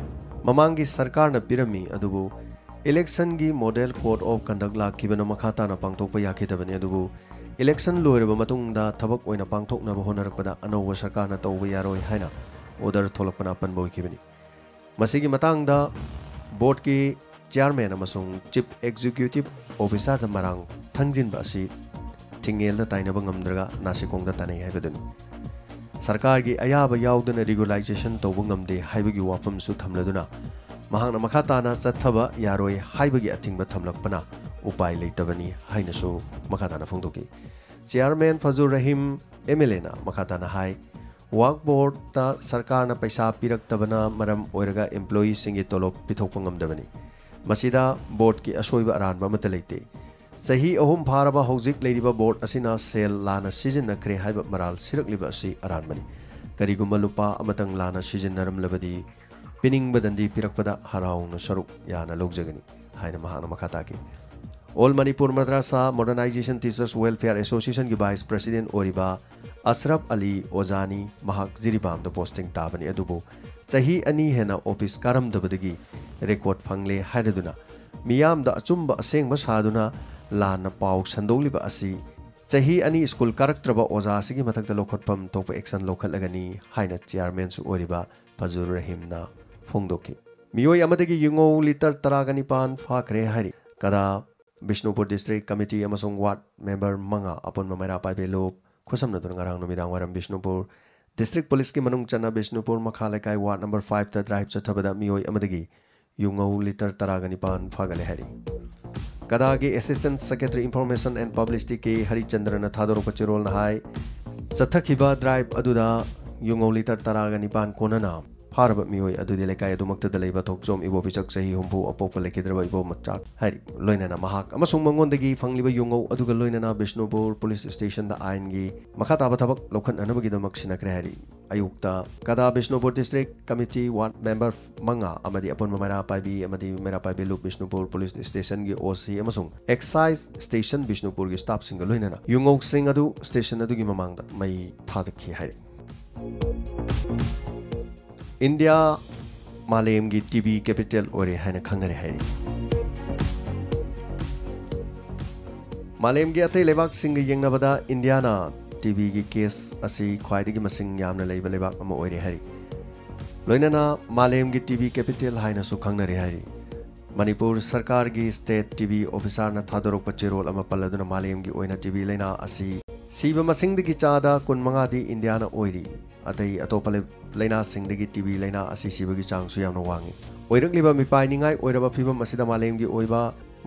ꯃꯃꯥꯡꯒꯤ ꯁꯔꯀꯥꯔꯅ ꯄꯤꯔꯝꯃꯤ, ꯑꯗꯨꯕꯨ ꯏꯂꯦꯛꯁꯟꯒꯤ ꯃꯣꯗꯦꯜ ꯀꯣꯗ ꯑꯣꯐ ꯀꯟꯗꯛ ꯂꯥꯛꯈꯤꯕꯅ ꯃꯈꯥ ꯇꯥꯅ ꯄꯥꯡꯊꯣꯛꯄ ꯌꯥꯈꯤꯗꯕꯅꯤ꯫ ꯑꯗꯨꯕꯨ ꯏꯂꯦꯛꯁꯟ ꯂꯣꯏꯔꯕ ꯃꯇꯨꯡꯗ ꯊꯕꯛ ꯑꯣꯏꯅ ꯄꯥꯡꯊꯣꯛꯅꯕ ꯍꯣꯠꯅꯔꯛꯄꯗ ꯑꯅꯧꯕ ꯁꯔꯀꯥꯔꯅ ꯇꯧꯕ ꯌꯥꯔꯣꯏ ꯍꯥꯏꯅ ꯑꯣꯔꯗꯔ ꯊꯣꯛꯂꯛꯄꯅ ꯑꯄꯟꯕ ꯑꯣꯏꯈꯤꯕꯅꯤ꯫ ꯃꯁꯤꯒꯤ ꯃꯇꯥꯡꯗ ꯕꯣꯔꯗꯀꯤ ꯆꯤꯌꯥꯔꯃꯦꯟ ꯑꯃꯁꯨꯡ ꯆꯤꯐ ꯑꯦꯛꯖꯤꯀ꯭ꯌꯨꯇꯤꯚ ꯑꯣꯐꯤꯁꯥꯔꯗ ꯃꯔꯥꯡ ꯊꯪꯖꯤꯟꯕ ꯑꯁꯤ ꯊꯤꯡꯉꯦꯜꯗ ꯇꯥꯏꯅꯕ ꯉꯝꯗ꯭ꯔꯒ ꯅꯥꯁꯤꯀꯣꯡꯗ ꯇꯥꯅꯩ ꯍꯥꯏꯕꯗꯨꯅꯤ꯫ ꯁꯔꯀꯥꯔꯒꯤ ꯑꯌꯥꯕ ꯌꯥꯎꯗꯅ ꯔꯤꯒꯨꯂꯥꯏꯖꯦꯁꯟ ꯇꯧꯕ ꯉꯝꯗꯦ ꯍꯥꯏꯕꯒꯤ ꯋꯥꯐꯝꯁꯨ ꯊꯝꯂꯗꯨꯅ, ꯃꯍꯥꯛꯅ ꯃꯈꯥ ꯇꯥꯅ ꯆꯠꯊꯕ ꯌꯥꯔꯣꯏ ꯍꯥꯏꯕꯒꯤ ꯑꯊꯤꯡꯕ ꯊꯝꯂꯛꯄꯅ ꯎꯄꯥꯏ ꯂꯩꯇꯕꯅꯤ ꯍꯥꯏꯅꯁꯨ ꯃꯈꯥ ꯇꯥꯅ ꯐꯣꯡꯗꯣꯛꯈꯤ꯫ ꯆꯤꯌꯥꯔꯃꯦꯟ ꯐꯖꯨꯔ ꯔꯍꯤꯝ ꯑꯦꯝ ꯑꯦꯜ ꯑꯦꯅ ꯃꯈꯥ ꯇꯥꯅ ꯍꯥꯏ, ꯋꯥꯛ ꯕꯣꯔꯗꯇ ꯁꯔꯀꯥꯔꯅ ꯄꯩꯁꯥ ꯄꯤꯔꯛꯇꯕꯅ ꯃꯔꯝ ꯑꯣꯏꯔꯒ ꯏꯝꯄ꯭ꯂꯣꯌꯤꯁꯤꯡꯒꯤ ꯇꯣꯂꯣꯞ ꯄꯤꯊꯣꯛꯄ ꯉꯝꯗꯕꯅꯤ꯫ ꯃꯁꯤꯗ ꯕꯣꯔꯗꯀꯤ ꯑꯁꯣꯏꯕ ꯑꯔꯥꯟꯕ ꯑꯃꯠꯇ ꯂꯩꯇꯦ꯫ ꯆꯍꯤ ꯑꯍꯨꯝ ꯐꯥꯔꯕ ꯍꯧꯖꯤꯛ ꯂꯩꯔꯤꯕ ꯕꯣꯔꯗ ꯑꯁꯤꯅ ꯁꯦꯜ ꯂꯥꯟꯅ ꯁꯤꯖꯤꯟꯅꯈ꯭ꯔꯦ ꯍꯥꯏꯕ ꯃꯔꯥꯜ ꯁꯤꯔꯛꯂꯤꯕ ꯑꯁꯤ ꯑꯔꯥꯟꯕꯅꯤ꯫ ꯀꯔꯤꯒꯨꯝꯕ ꯂꯨꯄꯥ ꯑꯃꯇꯪ ꯂꯥꯟꯅ ꯁꯤꯖꯤꯟꯅꯔꯝꯂꯕꯗꯤ ꯄꯤꯅꯤꯡꯕ ꯗꯟꯗꯤ ꯄꯤꯔꯛꯄꯗ ꯍꯔꯥꯎꯅ ꯁꯔꯨꯛ ꯌꯥꯅ ꯂꯧꯖꯒꯅꯤ ꯍꯥꯏꯅ ꯃꯍꯥꯛꯅ ꯃꯈꯥ ꯇꯥꯈꯤ꯫ All Manipur madrasa modernisation teachers welfare ꯑꯦꯁꯣꯁꯤꯌꯦꯁꯟꯒꯤ ꯚꯥꯏꯁ ꯄ꯭ꯔꯁꯤꯗꯦꯟ ꯑꯣꯏꯔꯤꯕ ꯑꯁꯔꯐ ꯑꯂꯤ ꯑꯣꯖꯥꯅꯤ꯫ ꯃꯍꯥꯛ ꯖꯤꯔꯤꯕꯥꯝꯗ ꯄꯣꯁꯇꯤꯡ ꯇꯥꯕꯅꯤ, ꯑꯗꯨꯕꯨ ꯆꯍꯤ ꯑꯅꯤ ꯍꯦꯟꯅ ꯑꯣꯐꯤꯁ ꯀꯥꯔꯝꯗꯕꯗꯒꯤ ꯔꯦꯀꯣꯔꯗ ꯐꯪꯂꯦ ꯍꯥꯏꯔꯗꯨꯅ ꯃꯤꯌꯥꯝꯗ ꯑꯆꯨꯝꯕ ꯑꯁꯦꯡꯕ ꯁꯥꯗꯨꯅ ꯂꯥꯟꯅ ꯄꯥꯎ ꯁꯟꯗꯣꯛꯂꯤꯕ ꯑꯁꯤ ꯆꯍꯤ ꯑꯅꯤ ꯁ꯭ꯀꯨꯜ ꯀꯥꯔꯛꯇ꯭ꯔꯕ ꯑꯣꯖꯥ ꯑꯁꯤꯒꯤ ꯃꯊꯛꯇ ꯂꯧꯈꯠꯐꯝ ꯊꯣꯛꯄ ꯑꯦꯛꯁꯟ ꯂꯧꯈꯠꯂꯒꯅꯤ ꯍꯥꯏꯅ ꯆꯤꯌꯥꯔꯃꯦꯟꯁꯨ ꯑꯣꯏꯔꯤꯕ ꯐꯖꯨꯔ ꯔꯍꯤꯝꯅ ꯐꯣꯡꯗꯣꯛꯈꯤ꯫ ꯃꯤꯑꯣꯏ ꯑꯃꯗꯒꯤ ꯌꯨꯉꯧ ꯂꯤꯇꯔ ꯇꯔꯥꯒ ꯅꯤꯄꯥꯟ ꯐꯥꯈ꯭ꯔꯦ ꯍꯥꯏꯔꯤ꯫ ꯀꯗꯥ ꯕꯤꯁꯅꯨꯄꯨꯔ ꯗꯤꯁꯇ꯭ꯔꯤꯛ ꯀꯃꯤꯇꯤ ꯑꯃꯁꯨꯡ ꯋꯥꯔꯗ ꯃꯦꯝꯕꯔ ꯃꯉꯥ ꯑꯄꯨꯟꯕ ꯃꯩꯔꯥ ꯄꯥꯏꯕꯤ ꯂꯨꯞ ꯈꯨꯠꯁꯝꯅꯗꯨꯅ ꯉꯔꯥꯡ ꯅꯨꯃꯤꯗꯥꯡ ꯋꯥꯏꯔꯝ ꯕꯤꯁꯅꯨꯄꯨꯔ ꯗꯤꯁꯇ꯭ꯔꯤꯛ ꯄꯨꯂꯤꯁꯀꯤ ꯃꯅꯨꯡ ꯆꯟꯅ ꯕꯤꯁꯅꯨꯄꯨꯔ ꯃꯈꯥ ꯂꯩꯀꯥꯏ ꯋꯥꯔꯗ ꯅꯝꯕꯔ ꯐꯥꯏꯚꯇ ꯗ꯭ꯔꯥꯏꯚ ꯆꯠꯊꯕꯗ ꯃꯤꯑꯣꯏ ꯑꯃꯗꯒꯤ ꯌꯨꯉꯧ ꯂꯤꯇꯔ ꯇꯔꯥꯒ ꯅꯤꯄꯥꯟ ꯐꯥꯒꯠꯂꯦ ꯍꯥꯏꯔꯤ꯫ ꯀꯗꯥꯒꯤ assistant secretary information and publicity K ꯍꯔꯤꯆꯟꯗ꯭ꯔꯅ ꯊꯥꯗꯣꯔꯛꯄ ꯆꯦꯔꯣꯜꯅ ꯍꯥꯏ, ꯆꯠꯊꯈꯤꯕ ꯗ꯭ꯔꯥꯏꯚ ꯑꯗꯨꯗ ꯌꯨꯉꯧ ꯂꯤꯇꯔ ꯇꯔꯥꯒ ꯅꯤꯄꯥꯟ ꯀꯣꯟꯅꯅ ꯐꯥꯔꯕ ꯃꯤꯑꯣꯏ ꯑꯗꯨꯗꯤ ꯂꯩꯀꯥꯏ ꯑꯗꯨꯃꯛꯇꯗ ꯂꯩꯕ ꯊꯣꯛꯆꯣꯝ ꯏꯕꯣꯕꯤꯆꯛ, ꯆꯍꯤ ꯍꯨꯝꯐꯨ, ꯑꯄꯣꯛꯄ ꯂꯩꯈꯤꯗ꯭ꯔꯕ ꯏꯕꯣꯝꯆꯥ ꯍꯥꯏꯔꯤ꯫ ꯂꯣꯏꯅꯅ ꯃꯍꯥꯛ ꯑꯃꯁꯨꯡ ꯃꯉꯣꯟꯗꯒꯤ ꯐꯪꯂꯤꯕ ꯌꯨꯉꯧ ꯑꯗꯨꯒ ꯂꯣꯏꯅꯅ ꯕꯤꯁꯅꯨꯄꯨꯔ ꯄꯨꯂꯤꯁ ꯁ꯭ꯇꯦꯁꯟꯗ ꯑꯥꯏꯟꯒꯤ ꯃꯈꯥ ꯇꯥꯕ ꯊꯕꯛ ꯂꯧꯈꯠꯅꯅꯕꯒꯤꯗꯃꯛ ꯁꯤꯟꯅꯈ꯭ꯔꯦ ꯍꯥꯏꯔꯤ꯫ ꯑꯌꯨꯛꯇ ꯀꯗꯥ ꯕꯤꯁꯅꯨꯄꯨꯔ ꯗꯤꯁꯇ꯭ꯔꯤꯛ ꯀꯃꯤꯇꯤ ꯋꯥꯔꯗ ꯃꯦꯝꯕꯔ ꯃꯉꯥ ꯑꯃꯗꯤ ꯑꯄꯨꯟꯕ ꯃꯩꯔꯥ ꯄꯥꯏꯕꯤ ꯑꯃꯗꯤ ꯃꯩꯔꯥ ꯄꯥꯏꯕꯤ ꯂꯨꯞ ꯕꯤꯁꯅꯨꯄꯨꯔ ꯄꯨꯂꯤꯁ ꯁ꯭ꯇꯦꯁꯟꯒꯤ ꯑꯣ ꯁꯤ ꯑꯃꯁꯨꯡ ꯑꯦꯛꯁꯥꯏꯖ ꯁ꯭ꯇꯦꯁꯟ ꯕꯤꯁꯅꯨꯄꯨꯔꯒꯤ ꯁ꯭ꯇꯥꯐꯁꯤꯡꯒ ꯂꯣꯏꯅꯅ ꯌꯨꯉꯧꯁꯤꯡ ꯑꯗꯨ ꯁ꯭ꯇꯦꯁꯟ ꯑꯗꯨꯒꯤ ꯃꯃꯥꯡꯗ ꯃꯩ ꯊꯥꯗꯈꯤ ꯍꯥꯏꯔꯤ꯫ ꯏꯟꯗꯤꯌꯥ ꯃꯥꯂꯦꯝꯒꯤ ꯇꯤ ꯕꯤ ꯀꯦꯄꯤꯇꯦꯜ ꯑꯣꯏꯔꯦ ꯍꯥꯏꯅ ꯈꯪꯅꯔꯦ ꯍꯥꯏꯔꯤ꯫ ꯃꯥꯂꯦꯝꯒꯤ ꯑꯇꯩ ꯂꯩꯕꯥꯛꯁꯤꯡꯒ ꯌꯦꯡꯅꯕꯗ ꯏꯟꯗꯤꯌꯥꯅ ꯇꯤ ꯕꯤꯒꯤ ꯀꯦꯁ ꯑꯁꯤ ꯈ꯭ꯋꯥꯏꯗꯒꯤ ꯃꯁꯤꯡ ꯌꯥꯝꯅ ꯂꯩꯕ ꯂꯩꯕꯥꯛ ꯑꯃ ꯑꯣꯏꯔꯦ ꯍꯥꯏꯔꯤ꯫ ꯂꯣꯏꯅꯅ ꯃꯥꯂꯦꯝꯒꯤ ꯇꯤ ꯕꯤ ꯀꯦꯄꯤꯇꯦꯜ ꯍꯥꯏꯅꯁꯨ ꯈꯪꯅꯔꯦ ꯍꯥꯏꯔꯤ꯫ ꯃꯅꯤꯄꯨꯔ ꯁꯔꯀꯥꯔꯒꯤ ꯁ꯭ꯇꯦꯠ ꯇꯤ ꯕꯤ ꯑꯣꯐꯤꯁꯥꯔꯅ ꯊꯥꯗꯣꯔꯛꯄ ꯆꯦꯔꯣꯜ ꯑꯃ ꯄꯜꯂꯗꯨꯅ ꯃꯥꯂꯦꯝꯒꯤ ꯑꯣꯏꯅ ꯇꯤ ꯕꯤ ꯂꯥꯏꯅꯥ ꯑꯁꯤ ꯁꯤꯕ ꯃꯁꯤꯡꯗꯒꯤ ꯆꯥꯗ ꯀꯨꯟꯃꯉꯥꯗꯤ ꯏꯟꯗꯤꯌꯥꯅ ꯑꯣꯏꯔꯤ꯫ ꯑꯇꯩ ꯑꯇꯣꯞꯄ ꯂꯩ-, ꯂꯩꯅꯥꯁꯤꯡꯗꯒꯤ ꯇꯤ ꯕꯤ ꯂꯥꯏꯅꯥ ꯑꯁꯤ ꯁꯤꯕꯒꯤ ꯆꯥꯡꯁꯨ ꯌꯥꯝꯅ ꯋꯥꯡꯉꯤ꯫ ꯑꯣꯏꯔꯛꯂꯤꯕ ꯃꯤꯄꯥꯏꯅꯤꯡꯉꯥꯏ ꯑꯣꯏꯔꯕ ꯐꯤꯕꯝ ꯑꯁꯤꯗ ꯃꯥꯂꯦꯝꯒꯤ ꯑꯣꯏꯕ,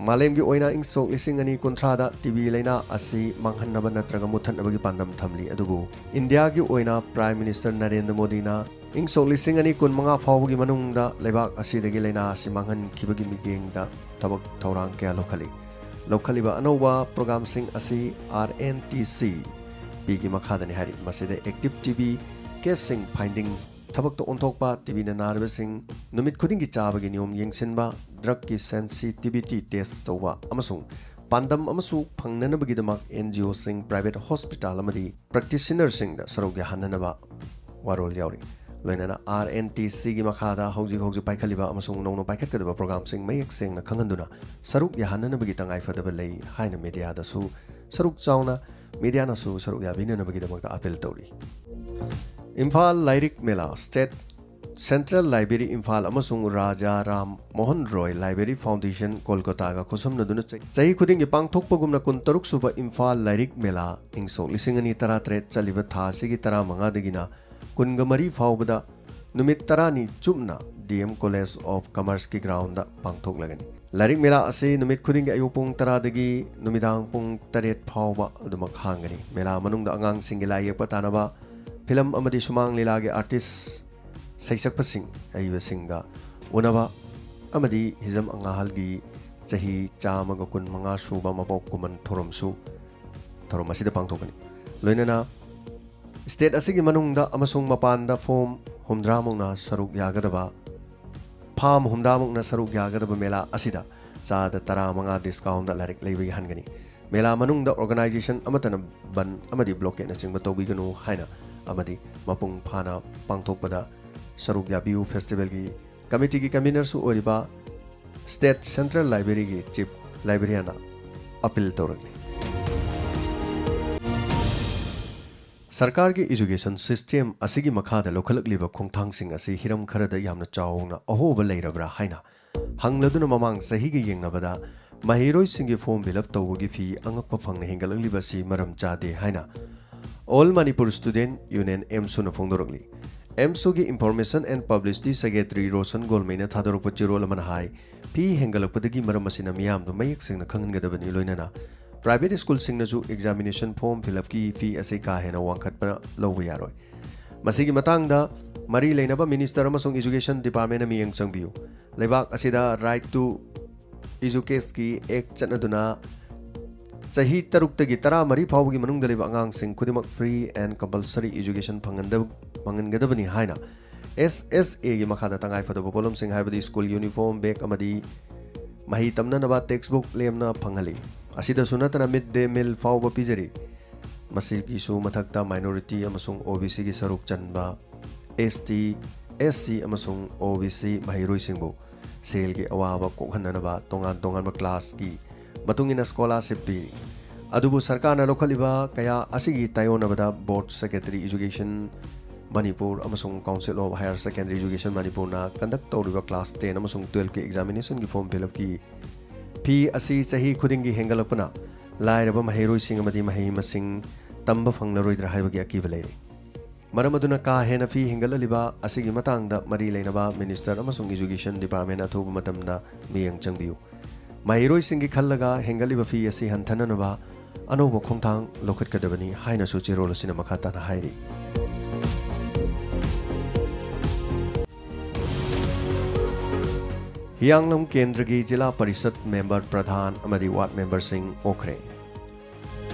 ꯃꯥꯂꯦꯝꯒꯤ ꯑꯣꯏꯅ ꯏꯪ ꯁꯣꯛ ꯂꯤꯁꯤꯡ ꯑꯅꯤ ꯀꯨꯟꯊ꯭ꯔꯥꯗ ꯇꯤ ꯕꯤ ꯂꯥꯏꯅꯥ ꯑꯁꯤ ꯃꯥꯡꯍꯟꯅꯕ ꯅꯠꯇ꯭ꯔꯒ ꯃꯨꯠꯊꯠꯅꯕꯒꯤ ꯄꯥꯟꯗꯝ ꯊꯝꯂꯤ꯫ ꯑꯗꯨꯕꯨ ꯏꯟꯗꯤꯌꯥꯒꯤ ꯑꯣꯏꯅ ꯄ꯭ꯔꯥꯏꯝ ꯃꯤꯅꯤꯁꯇꯔ ꯅꯔꯦꯟꯗ꯭ꯔ ꯃꯣꯗꯤꯅ ꯏꯪ ꯁꯣꯛ ꯂꯤꯁꯤꯡ ꯑꯅꯤ ꯀꯨꯟꯃꯉꯥ ꯐꯥꯎꯕꯒꯤ ꯃꯅꯨꯡꯗ ꯂꯩꯕꯥꯛ ꯑꯁꯤꯗꯒꯤ ꯂꯥꯏꯅꯥ ꯑꯁꯤ ꯃꯥꯡꯍꯟꯈꯤꯕꯒꯤ ꯃꯤꯠꯌꯦꯡꯗ ꯊꯕꯛ ꯊꯧꯔꯥꯡ ꯀꯌꯥ ꯂꯧꯈꯠꯂꯤ꯫ ꯂꯧꯈꯠꯂꯤꯕ ꯑꯅꯧꯕ ꯄ꯭ꯔꯣꯒ꯭ꯔꯥꯝꯁꯤꯡ ꯑꯁꯤ ꯑꯥꯔ ꯑꯦꯟ ꯇꯤ ꯁꯤ ꯄꯤꯒꯤ ꯃꯈꯥꯗꯅꯤ ꯍꯥꯏꯔꯤ꯫ ꯃꯁꯤꯗ ꯑꯦꯛꯇꯤꯚ ꯇꯤ ꯕꯤ ꯀꯦꯁꯁꯤꯡ ꯐꯥꯏꯟꯗꯤꯡ, ꯊꯕꯛꯇ ꯑꯣꯟꯊꯣꯛꯄ, ꯇꯤ ꯕꯤꯅ ꯅꯥꯔꯤꯕꯁꯤꯡ ꯅꯨꯃꯤꯠ ꯈꯨꯗꯤꯡꯒꯤ ꯆꯥꯕꯒꯤ ꯅꯤꯌꯣꯝ ꯌꯦꯡꯁꯤꯟꯕ, ꯗ꯭ꯔꯒꯀꯤ ꯁꯦꯟꯁꯤꯇꯤꯚꯤꯇꯤ ꯇꯦꯁ ꯇꯧꯕ ꯑꯃꯁꯨꯡ ꯄꯥꯟꯗꯝ ꯑꯃꯁꯨ ꯐꯪꯅꯅꯕꯒꯤꯗꯃꯛ ꯑꯦꯟ ꯖꯤ ꯑꯣꯁꯤꯡ, ꯄ꯭ꯔꯥꯏꯚꯦꯠ ꯍꯣꯁꯄꯤꯇꯥꯜ ꯑꯃꯗꯤ ꯄ꯭ꯔꯦꯛꯇꯤꯁꯅꯔꯁꯤꯡꯗ ꯁꯔꯨꯛ ꯌꯥꯍꯟꯅꯅꯕ ꯋꯥꯔꯣꯜ ꯌꯥꯎꯔꯤ꯫ ꯂꯣꯏꯅꯅ ꯑꯥꯔ ꯑꯦꯟ ꯇꯤ ꯁꯤꯒꯤ ꯃꯈꯥꯗ ꯍꯧꯖꯤꯛ ꯍꯧꯖꯤꯛ ꯄꯥꯏꯈꯠꯂꯤꯕ ꯑꯃꯁꯨꯡ ꯅꯧꯅ ꯄꯥꯏꯈꯠꯀꯗꯕ ꯄ꯭ꯔꯣꯒ꯭ꯔꯥꯝꯁꯤꯡ ꯃꯌꯦꯛ ꯁꯦꯡꯅ ꯈꯪꯍꯟꯗꯨꯅ ꯁꯔꯨꯛ ꯌꯥꯍꯟꯅꯅꯕꯒꯤ ꯇꯉꯥꯏꯐꯗꯕ ꯂꯩ ꯍꯥꯏꯅ ꯃꯦꯗꯤꯌꯥꯗꯁꯨ ꯁꯔꯨꯛ ꯆꯥꯎꯅ, ꯃꯦꯗꯤꯌꯥꯅꯁꯨ ꯁꯔꯨꯛ ꯌꯥꯕꯤꯅꯅꯕꯒꯤꯗꯃꯛꯇ ꯑꯥꯄꯤꯜ ꯇꯧꯔꯤ꯫ ꯏꯝꯐꯥꯜ ꯂꯥꯏꯔꯤꯛ ꯃꯦꯂꯥ, ꯁ꯭ꯇꯦꯠ ꯁꯦꯟꯇ꯭ꯔꯦꯜ ꯂꯥꯏꯕ꯭ꯔꯦꯔꯤ ꯏꯝꯐꯥꯜ ꯑꯃꯁꯨꯡ ꯔꯥꯖꯥ ꯔꯥꯝ ꯃꯣꯍꯟ ꯔꯣꯏ ꯂꯥꯏꯕ꯭ꯔꯦꯔꯤ ꯐꯥꯎꯟꯗꯦꯁꯟ ꯀꯣꯜꯀꯇꯥꯒ ꯈꯨꯠꯁꯝꯅꯗꯨꯅ ꯆ-, ꯆꯍꯤ ꯈꯨꯗꯤꯡꯒꯤ ꯄꯥꯡꯊꯣꯛꯄꯒꯨꯝꯅ ꯀꯨꯟꯇꯔꯨꯛ ꯁꯨꯕ ꯏꯝꯐꯥꯜ ꯂꯥꯏꯔꯤꯛ ꯃꯦꯂꯥ ꯏꯪ ꯁꯣꯛ ꯂꯤꯁꯤꯡ ꯑꯅꯤ ꯇꯔꯥꯇꯔꯦꯠ ꯆꯠꯂꯤꯕ ꯊꯥ ꯑꯁꯤꯒꯤ ꯇꯔꯥꯃꯉꯥꯗꯒꯤꯅ ꯀꯨꯟꯒ ꯃꯔꯤ ꯐꯥꯎꯕꯗ ꯅꯨꯃꯤꯠ ꯇꯔꯥꯅꯤ ꯆꯨꯞꯅ ꯗꯤ ꯑꯦꯝ ꯀꯣꯂꯦꯖ ꯑꯣꯐ ꯀꯃꯔꯁꯀꯤ ꯒ꯭ꯔꯥꯎꯟꯗ ꯄꯥꯡꯊꯣꯛꯂꯒꯅꯤ꯫ ꯂꯥꯏꯔꯤꯛ ꯃꯦꯂꯥ ꯑꯁꯤ ꯅꯨꯃꯤꯠ ꯈꯨꯗꯤꯡꯒꯤ ꯑꯌꯨꯛ ꯄꯨꯡ ꯇꯔꯥꯗꯒꯤ ꯅꯨꯃꯤꯗꯥꯡ ꯄꯨꯡ ꯇꯔꯦꯠ ꯐꯥꯎꯕ ꯑꯗꯨꯃꯛ ꯍꯥꯡꯒꯅꯤ꯫ ꯃꯦꯂꯥ ꯃꯅꯨꯡꯗ ꯑꯉꯥꯡꯁꯤꯡꯒꯤ ꯂꯥꯏ ꯌꯦꯛꯄ ꯇꯥꯅꯕ ꯐꯤꯂꯝ ꯑꯃꯗꯤ ꯁꯨꯃꯥꯡ ꯂꯤꯂꯥꯒꯤ ꯑꯥꯔꯇꯤꯁ ꯁꯩꯁꯛꯄꯁꯤꯡ ꯑꯏꯕꯁꯤꯡꯒ ꯎꯅꯕ ꯑꯃꯗꯤ ꯍꯤꯖꯝ ꯑꯉꯥꯍꯜꯒꯤ ꯆꯍꯤ ꯆꯥꯝꯃꯒ ꯀꯨꯟ ꯃꯉꯥ ꯁꯨꯕ ꯃꯄꯣꯛ ꯀꯨꯝꯃꯟ ꯊꯧꯔꯝꯁꯨ ꯊꯧꯔꯝ ꯑꯁꯤꯗ ꯄꯥꯡꯊꯣꯛꯀꯅꯤ꯫ ꯂꯣꯏꯅꯅ state ꯑꯁꯤꯒꯤ ꯃꯅꯨꯡꯗ ꯑꯃꯁꯨꯡ ꯃꯄꯥꯟꯗ ꯐꯣꯝ ꯍꯨꯝꯗ꯭ꯔꯥꯃꯨꯛꯅ ꯁꯔꯨꯛ ꯌꯥꯒꯗꯕ, ꯐꯥꯝ ꯍꯨꯝꯗ꯭ꯔꯥꯃꯨꯛꯅ ꯁꯔꯨꯛ ꯌꯥꯒꯗꯕ ꯃꯦꯂꯥ ꯑꯁꯤꯗ ꯆꯥꯗ ꯇꯔꯥꯃꯉꯥ discountꯗ ꯂꯥꯏꯔꯤꯛ ꯂꯩꯕ ꯌꯥꯍꯟꯒꯅꯤ꯫ ꯃꯦꯂꯥ ꯃꯅꯨꯡꯗ organization ꯑꯃꯠꯇꯅ ꯕꯟ ꯑꯃꯗꯤ blockade ꯅꯆꯤꯡꯕ ꯇꯧꯕꯤꯒꯅꯨ ꯍꯥꯏꯅ ꯑꯃꯗꯤ ꯃꯄꯨꯡ ꯐꯥꯅ ꯄꯥꯡꯊꯣꯛꯄꯗ ꯁꯔꯨꯛ ꯌꯥꯕꯤꯌꯨ꯫ Festivalꯒꯤ committeeꯒꯤ convenerꯁꯨ ꯑꯣꯏꯔꯤꯕ State Central Libraryꯒꯤ Chief Librarianꯅ appeal ꯇꯧꯔꯛꯂꯤ꯫ ꯁꯔꯀꯥꯔꯒꯤ education system ꯑꯁꯤꯒꯤ ꯃꯈꯥꯗ ꯂꯧꯈꯠꯂꯛꯂꯤꯕ ꯈꯣꯡꯊꯥꯡꯁꯤꯡ ꯑꯁꯤ ꯍꯤꯔꯝ ꯈꯔꯗ ꯌꯥꯝꯅ ꯆꯥꯎꯅ ꯑꯍꯣꯕ ꯂꯩꯔꯕ꯭ꯔꯥ ꯍꯥꯏꯅ ꯍꯪꯂꯗꯨꯅ ꯃꯃꯥꯡ ꯆꯍꯤꯒ ꯌꯦꯡꯅꯕꯗ ꯃꯍꯩꯔꯣꯏꯁꯤꯡꯒꯤ form fill up ꯇꯧꯕꯒꯤ fee ꯑꯉꯛꯄ ꯐꯪꯅ ꯍꯦꯟꯒꯠꯂꯛꯂꯤꯕ ꯑꯁꯤ ꯃꯔꯝ ꯆꯥꯗꯦ ꯍꯥꯏꯅ All Manipur Student Union, AMSUꯅ ꯐꯣꯡꯗꯣꯔꯛꯂꯤ꯫ AMSUꯒꯤ Information and Publicity Secretary Roshan ꯒꯣꯜꯃꯩꯅ ꯊꯥꯗꯣꯔꯛꯄ ꯆꯦꯔꯣꯜ ꯑꯃꯅ ꯍꯥꯏ, fee ꯍꯦꯟꯒꯠꯂꯛꯄꯗꯒꯤ ꯃꯔꯝ ꯑꯁꯤꯅ ꯃꯤꯌꯥꯝꯗ ꯃꯌꯦꯛ ꯁꯦꯡꯅ ꯈꯪꯍꯟꯒꯗꯕꯅꯤ, ꯂꯣꯏꯅꯅ private schoolꯁꯤꯡꯅꯁꯨ examination form fill upꯀꯤ fee ꯑꯁꯤ ꯀꯥ ꯍꯦꯟꯅ ꯋꯥꯡꯈꯠꯄ ꯂꯧꯕ ꯌꯥꯔꯣꯏ꯫ ꯃꯁꯤꯒꯤ ꯃꯇꯥꯡꯗ ꯃꯔꯤ ꯂꯩꯅꯕ minister ꯑꯃꯁꯨꯡ education departmentꯅ ꯃꯤꯠꯌꯦꯡ ꯆꯪꯕꯤꯌꯨ꯫ ꯂꯩꯕꯥꯛ ꯑꯁꯤꯗ right to educationꯒꯤ act ꯆꯠꯅꯗꯨꯅ ꯆꯍꯤ ꯇꯔꯨꯛꯇꯒꯤ ꯇꯔꯥꯃꯔꯤ ꯐꯥꯎꯕꯒꯤ ꯃꯅꯨꯡꯗ ꯂꯩꯕ ꯑꯉꯥꯡꯁꯤꯡ ꯈꯨꯗꯤꯡꯃꯛ free and compulsory education ꯐꯪꯍꯟꯗꯕ-, ꯐꯪꯍꯟꯒꯗꯕꯅꯤ ꯍꯥꯏꯅ SSAꯒꯤ ꯃꯈꯥꯗ ꯇꯉꯥꯏꯐꯗꯕ ꯄꯣꯠꯂꯝꯁꯤꯡ ꯍꯥꯏꯕꯗꯤ school uniform, bag ꯑꯃꯗꯤ ꯃꯍꯩ ꯇꯝꯅꯅꯕ textbook ꯂꯦꯝꯅ ꯐꯪꯍꯜꯂꯤ꯫ ꯑꯁꯤꯗꯁꯨ ꯅꯠꯇꯅ mid day meal ꯐꯥꯎꯕ ꯄꯤꯖꯔꯤ꯫ ꯃꯁꯤꯒꯤꯁꯨ ꯃꯊꯛꯇ minority ꯑꯃꯁꯨꯡ OBCꯒꯤ ꯁꯔꯨꯛ ꯆꯟꯕ ST, SC ꯑꯃꯁꯨꯡ OBC ꯃꯍꯩꯔꯣꯏꯁꯤꯡꯕꯨ ꯁꯦꯜꯒꯤ ꯑꯋꯥꯕ ꯀꯣꯛꯍꯟꯅꯅꯕ ꯇꯣꯉꯥꯟ ꯇꯣꯉꯥꯟꯕ classꯀꯤ ꯃꯇꯨꯡ ꯏꯟꯅ scholarship ꯄꯤꯔꯤ꯫ ꯑꯗꯨꯕꯨ ꯁꯔꯀꯥꯔꯅ ꯂꯧꯈꯠꯂꯤꯕ ꯀꯌꯥ ꯑꯁꯤꯒꯤ ꯇꯥꯏꯑꯣꯟꯅꯕꯗ Board Secretary Education Manipur ꯑꯃꯁꯨꯡ Council of Higher Secondary Education Manipurꯅ conduct ꯇꯧꯔꯤꯕ class ten ꯑꯃꯁꯨꯡ twelveꯀꯤ examinationꯒꯤ form fill upꯀꯤ fee ꯑꯁꯤ ꯆꯍꯤ ꯈꯨꯗꯤꯡꯒꯤ ꯍꯦꯟꯒꯠꯂꯛꯄꯅ ꯂꯥꯏꯔꯕ ꯃꯍꯩꯔꯣꯏꯁꯤꯡ ꯑꯃꯗꯤ ꯃꯍꯩ ꯃꯁꯤꯡ ꯇꯝꯕ ꯐꯪꯂꯔꯣꯏꯗ꯭ꯔꯥ ꯍꯥꯏꯕꯒꯤ ꯑꯀꯤꯕ ꯂꯩꯔꯤ꯫ ꯃꯔꯝ ꯑꯗꯨꯅ ꯀꯥ ꯍꯦꯟꯅ fee ꯍꯦꯟꯒꯠꯂꯛꯂꯤꯕ ꯑꯁꯤꯒꯤ ꯃꯇꯥꯡꯗ ꯃꯔꯤ ꯂꯩꯅꯕ minister ꯑꯃꯁꯨꯡ education department ꯑꯊꯨꯕ ꯃꯇꯝꯗ ꯃꯤꯠꯌꯦꯡ ꯆꯪꯕꯤꯌꯨ꯫ ꯃꯍꯩꯔꯣꯏꯁꯤꯡꯒꯤ ꯈꯜꯂꯒ ꯍꯦꯟꯒꯠꯂꯤꯕ fee ꯑꯁꯤ ꯍꯟꯊꯅꯅꯕ ꯑꯅꯧꯕ ꯈꯣꯡꯊꯥꯡ ꯂꯧꯈꯠꯀꯗꯕꯅꯤ ꯍꯥꯏꯅꯁꯨ ꯆꯦꯔꯣꯜ ꯑꯁꯤꯅ ꯃꯈꯥ ꯇꯥꯅ ꯍꯥꯏꯔꯤ꯫ ꯍꯤꯌꯥꯡꯂꯝ ꯀꯦꯟꯗ꯭ꯔꯒꯤ ꯖꯤꯂꯥ ꯄꯔꯤꯁꯠ ꯃꯦꯝꯕꯔ, ꯄ꯭ꯔꯙꯥꯟ ꯑꯃꯗꯤ ꯋꯥꯔꯗ ꯃꯦꯝꯕꯔꯁꯤꯡ ꯑꯣꯛꯈ꯭ꯔꯦ꯫